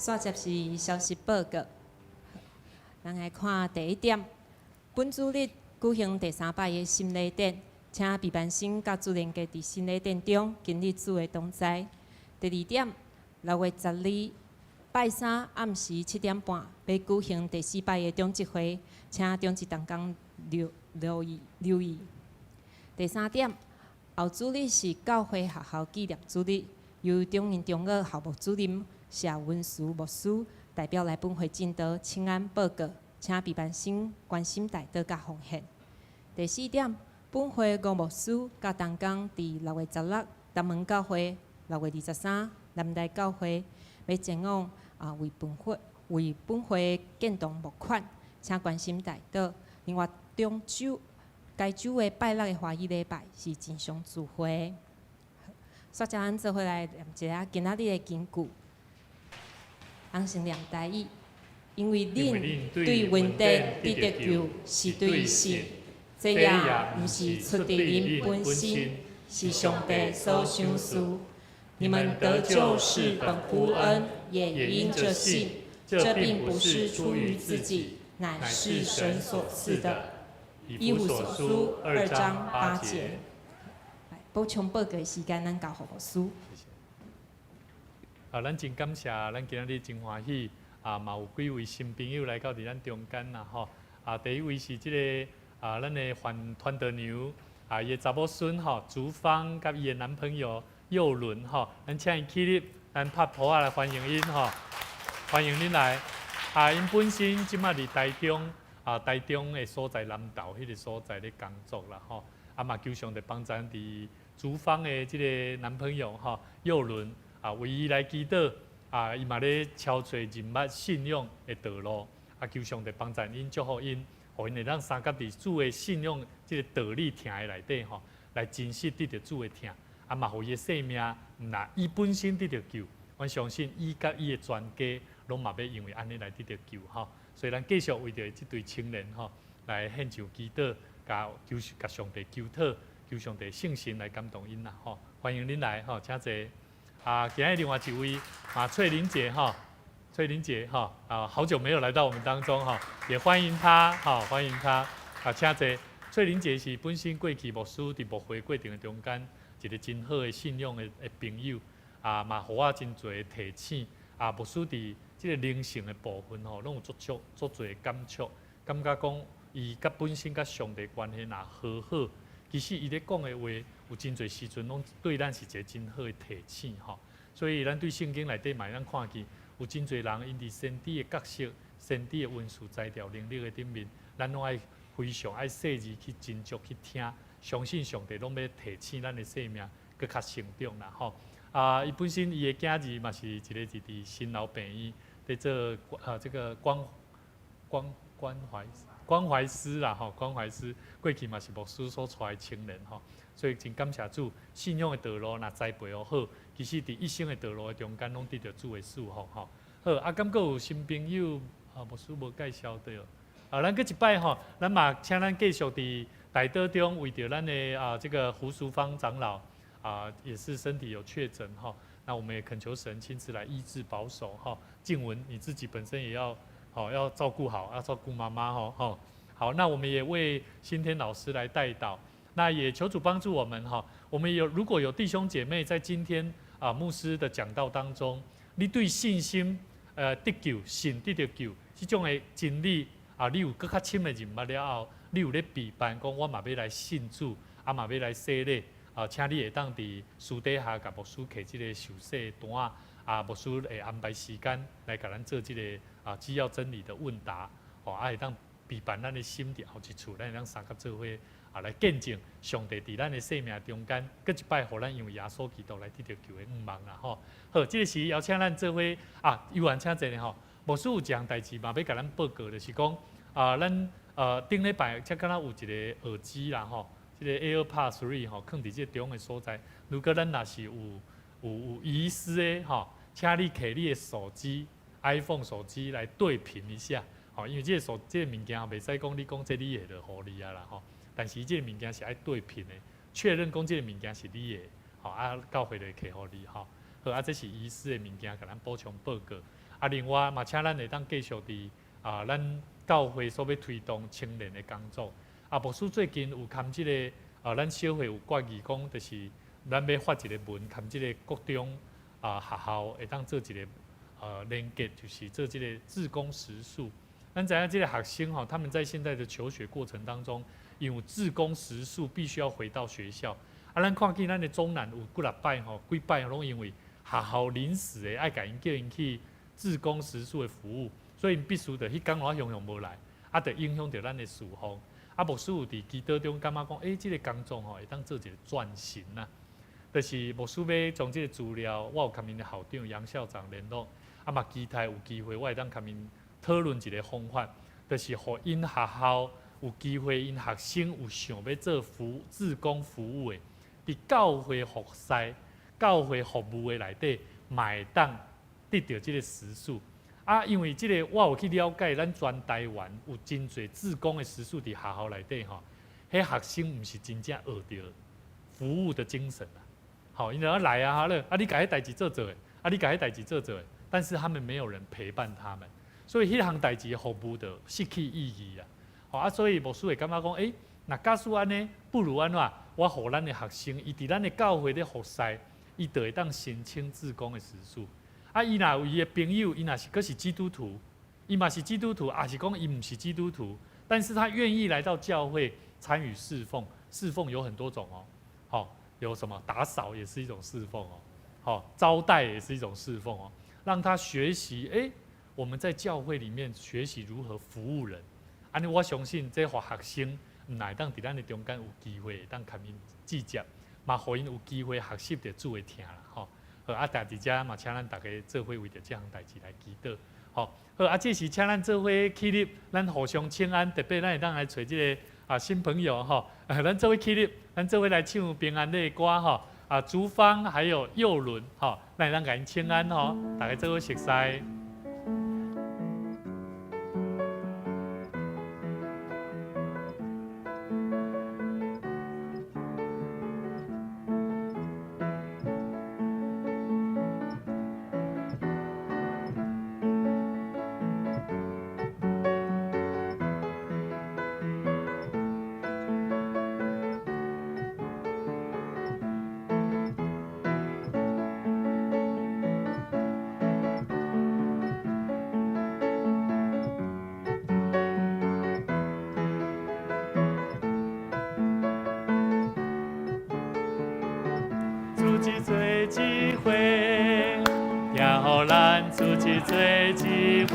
煞接是消息報告，咱來看第一點，本主日舉行第三擺的洗禮典，請備班生佮主任家佇洗禮典中經歷主的同在。第二點，6月12拜三暗時7點半，欲舉行第四擺的長執會，請長執同工留意。第三點，後主日是教會學校紀念主日，由中英中學校務主任謝文慈牧師代表來本會進道請安報告，請備班生關心代禱佮奉獻。第四點，本會吳牧師佮同工佇6月16東門教會，6月23南台教會，欲前往為本會建堂募款，請關心代禱。另外，中週該週的拜六的華語禮拜是線上聚會。煞接咱做伙來念一下今仔日的金句。咱先念台語，因為恁對恩典得著救，是對信，這也毋是出佇恁本身，是上帝所賞賜。你們得救是本乎恩，也因著信。這並不是出於自己，乃是神所賜的。以弗所書2章8節。補充報告的時間，咱交予牧師。啊，咱真感謝，咱今仔日真歡喜，啊，嘛有幾位新朋友來到佇咱中間啦，吼。啊，第一位是這个啊，咱的范傳道娘，啊，伊的查某孫吼，竹芳佮伊的男朋友佑倫吼，咱請𪜶起立，咱拍噗仔來歡迎𪜶吼，歡迎恁來。啊，𪜶本身這馬佇台中，啊，台中的所在南投彼个所在咧工作啦，吼。啊，嘛求上帝幫助佇竹芳的這个男朋友吼，佑倫。啊，為伊來祈禱，啊，伊嘛咧敲揣認捌信仰的道路，啊，求上帝幫助𪜶，祝福𪜶，予𪜶會當相佮佇主的信仰這个道理疼的內底吼，來真實得著主的疼，啊，嘛予伊的生命，毋但伊本身得著救，阮相信伊佮伊的全家攏嘛欲因為按呢來得著救吼，所以咱繼續為著這對青年吼來獻上祈禱，共求共上帝求討，求上帝聖神來感動𪜶啦吼，歡迎恁來吼，請坐。啊，今日另外一位馬翠玲姐哈，翠玲姐哈，啊，好久沒有來到我們當中哈，也歡迎她，哈，歡迎她。啊，請坐。翠玲姐是本身過去牧師佇牧會過程的中間，一个真好的信仰的朋友，啊，嘛予我真濟的提醒。啊，牧師佇這个靈性的部分吼，攏有足足足濟的感觸，感覺講伊佮本身佮上帝關係若和好，其實伊咧講的話，有真濟時陣攏對咱是一个真好的提醒吼。所以咱對聖經內底嘛會當看見，有真濟人𪜶佇先知的角色、先知的恩賜才調能力的頂面，咱攏愛非常愛細膩去斟酌去聽，相信上帝攏欲提醒咱的生命，閣較成長啦吼。啊，伊本身伊的囝兒嘛是一个佇新樓病院佇做啊這个關懷關懷師啦吼，關懷師過去嘛是牧師所帶的青年吼，所以真感謝主，信仰的道路若栽培予好，其實佇一生的道路的中間，攏得著主的祝福吼。好，啊，敢閣有新朋友啊，牧師無介紹著。啊，咱閣一擺吼，咱嘛請咱繼續佇代禱中為著咱的啊這個胡淑芳長老啊，也是身體有確診吼，那我們也懇求神親自來醫治保守吼。靜文你自己本身也要好要照顧好，要照顧媽媽吼吼。好，那我們也為新天老師來代禱，那也求主幫助我們哈。我們有如果有弟兄姐妹在今天啊牧師的講道當中，你對信心得救、信得著救這種的真理啊，你有閣較深的認捌了後，你有咧備辦講我嘛欲來信主，啊嘛欲來洗禮啊，請你會當佇私底下共牧師提這个受洗單啊，牧師會安排時間來共咱做這个啊基要真理的問答，吼啊會當備辦咱的心佇後一處，咱會當相佮做伙啊來見證上帝佇咱的生命中間，閣一擺予咱因為耶穌基督來得著救的願望啦吼。好，這个時邀請咱做伙啊，猶原請坐吼，牧師有一項代誌嘛，欲共咱報告，就是講啊，咱頂禮拜才敢若有一个耳機啦吼，這个 AirPods 3吼，囥佇這個中的所在。如果咱若是有遺失的吼，請你摕你的手機 iPhone 手機來對頻一下，吼，因為這个手這个物件袂使講你講這你的就予你啊啦吼，但是這个物件是愛對頻的，確認講這个物件是你的，吼啊，教會就會摕予你吼。好啊，這是遺失的物件，共咱補充報告。啊，另外嘛，請咱會當繼續佇啊，咱教會所欲推動青年的工作。啊，牧師最近有含這个啊，咱小會有決議講，就是咱欲發一个文，含這个國中啊學校會當做一个連結，就是做這个志工時數。咱知影這个學生吼，他們在現在的求學過程當中，因為志工時數必須要回到學校。啊，咱看見咱的中南有幾若擺吼，幾擺攏因為學校臨時的愛共𪜶叫𪜶去志工時數的服務，所以𪜶必須得彼工我雄雄無來，啊，就影響著咱的侍奉。啊，牧師有佇祈禱中感覺講，欸，這个工作吼會當做一个轉型啊，就是牧師欲將這个資料，我有共𪜶的校長楊校長聯絡，啊嘛期待有機會，我會當共𪜶討論一个方法，就是予𪜶學校有機會，𪜶學生有想欲做服志工服務的，佇教會服侍、教會服務的內底，嘛會當得著這个時數。啊，因為這个我有去了解，咱全台灣有真濟志工的時數佇學校內底吼，彼學生毋是真正學著服務的精神啊。吼，𪜶就來啊，好了，啊你共彼代誌做做的，啊你共彼代誌做做的，但是他們沒有人陪伴他們，所以彼項代誌的服務就失去意義啊。吼啊，所以牧師會感覺講，欸，若假使按呢，不如按怎，我予咱的學生，伊佇咱的教會咧服侍，伊就會當申請志工的時數。啊，伊若有伊的朋友，伊若是閣是基督徒，伊嘛是基督徒，抑是講伊毋是基督徒，但是他願意來到教會參與侍奉。侍奉有很多種哦，好，有什麼打掃也是一種侍奉哦，好，招待也是一種侍奉哦，讓他學習，欸，我們在教會裡面學習如何服務人。按呢，我相信這予學生毋但會當佇咱的中間有機會，會當共𪜶接觸，嘛予𪜶有機會學習著主的疼啦，吼。好，啊，佇遮嘛，請咱逐家做伙為著這項代誌來祈禱。吼，好，啊，這時請咱做伙起立，咱互相請安，特別咱會當來揣這个啊新朋友吼，咱做伙起立，咱做伙來唱平安的歌吼，啊，竹芳還有佑倫吼，咱會當共𪜶請安吼，逐家做伙熟似。組織做一伙，疼予咱組織做一伙，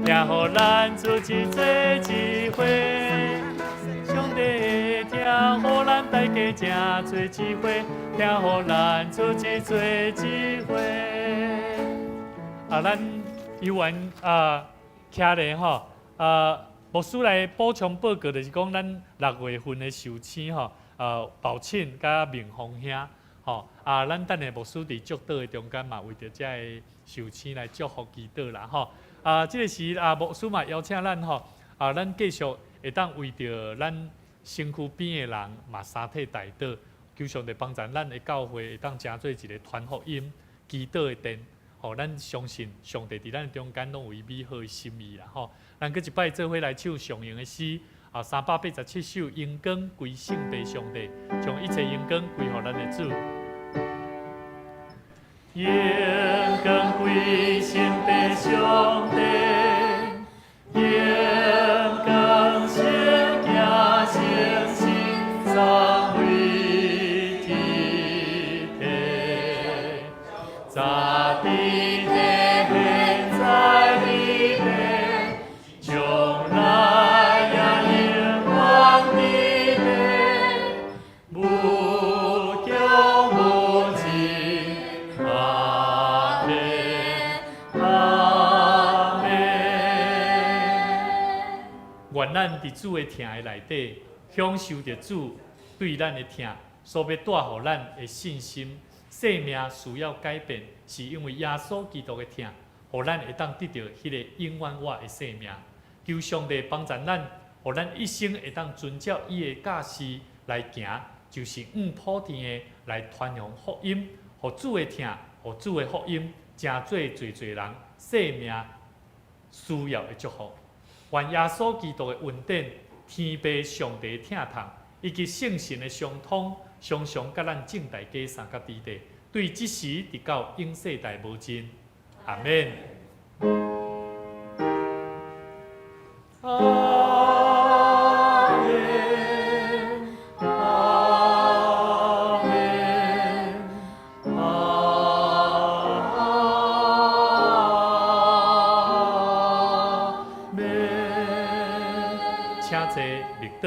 疼予咱組織做一伙。上帝的疼予咱大家誠做一伙，疼予咱組織做一伙。啊，咱猶原啊，徛咧吼，啊，牧師來補充報告，就是講咱六月份的壽星吼，寶慶佮明峰兄，吼啊，咱等下牧師佇祝禱的中間嘛，為著這个壽星來祝福祈禱啦，吼。啊，這个時啊，牧師嘛邀請咱吼，啊，咱繼續會當為著咱身軀邊的人嘛三體代禱，求上帝幫助咱的教會會當成做一个傳福音、祈禱的殿。吼，咱相信上帝佇咱中間攏有伊美好的心意啦，吼。咱閣一擺做伙來唱上榮的詩，啊，387首，榮光歸聖父上帝，將一切榮光歸予咱的主。榮光歸聖父上帝，榮光聖子聖神，三位一體，早佇地，現在佇地，將來也永遠佇地，無窮無盡，阿們，阿們。願咱佇主的疼的內底，享受著主對咱的疼，所欲帶予咱的信心。生命需要改變，是因為耶穌基督的疼，予咱會當得著彼个永遠活的生命。求上帝幫助咱，予咱一生會當遵照伊的教示來行，就是往普天的來傳揚福音，予主的疼，予主的福音，成做濟濟人生命需要的祝福。願耶穌基督的恩典、天父上帝的疼痛，以及聖神的相通，常常佮咱眾大家相佮佇地，對這時直到永世代無盡。阿們。阿們，阿們，阿們。請坐，默禱。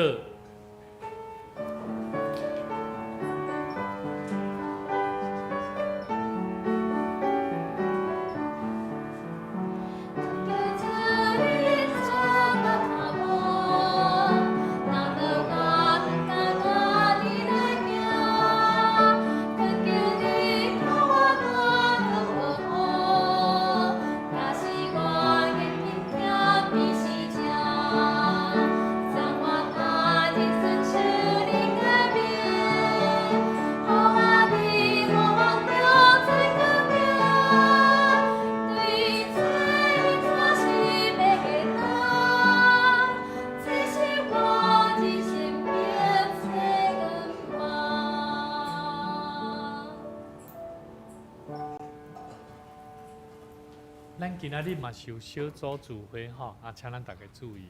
咱今仔日嘛是有小組聚會吼，啊，請咱逐家注意。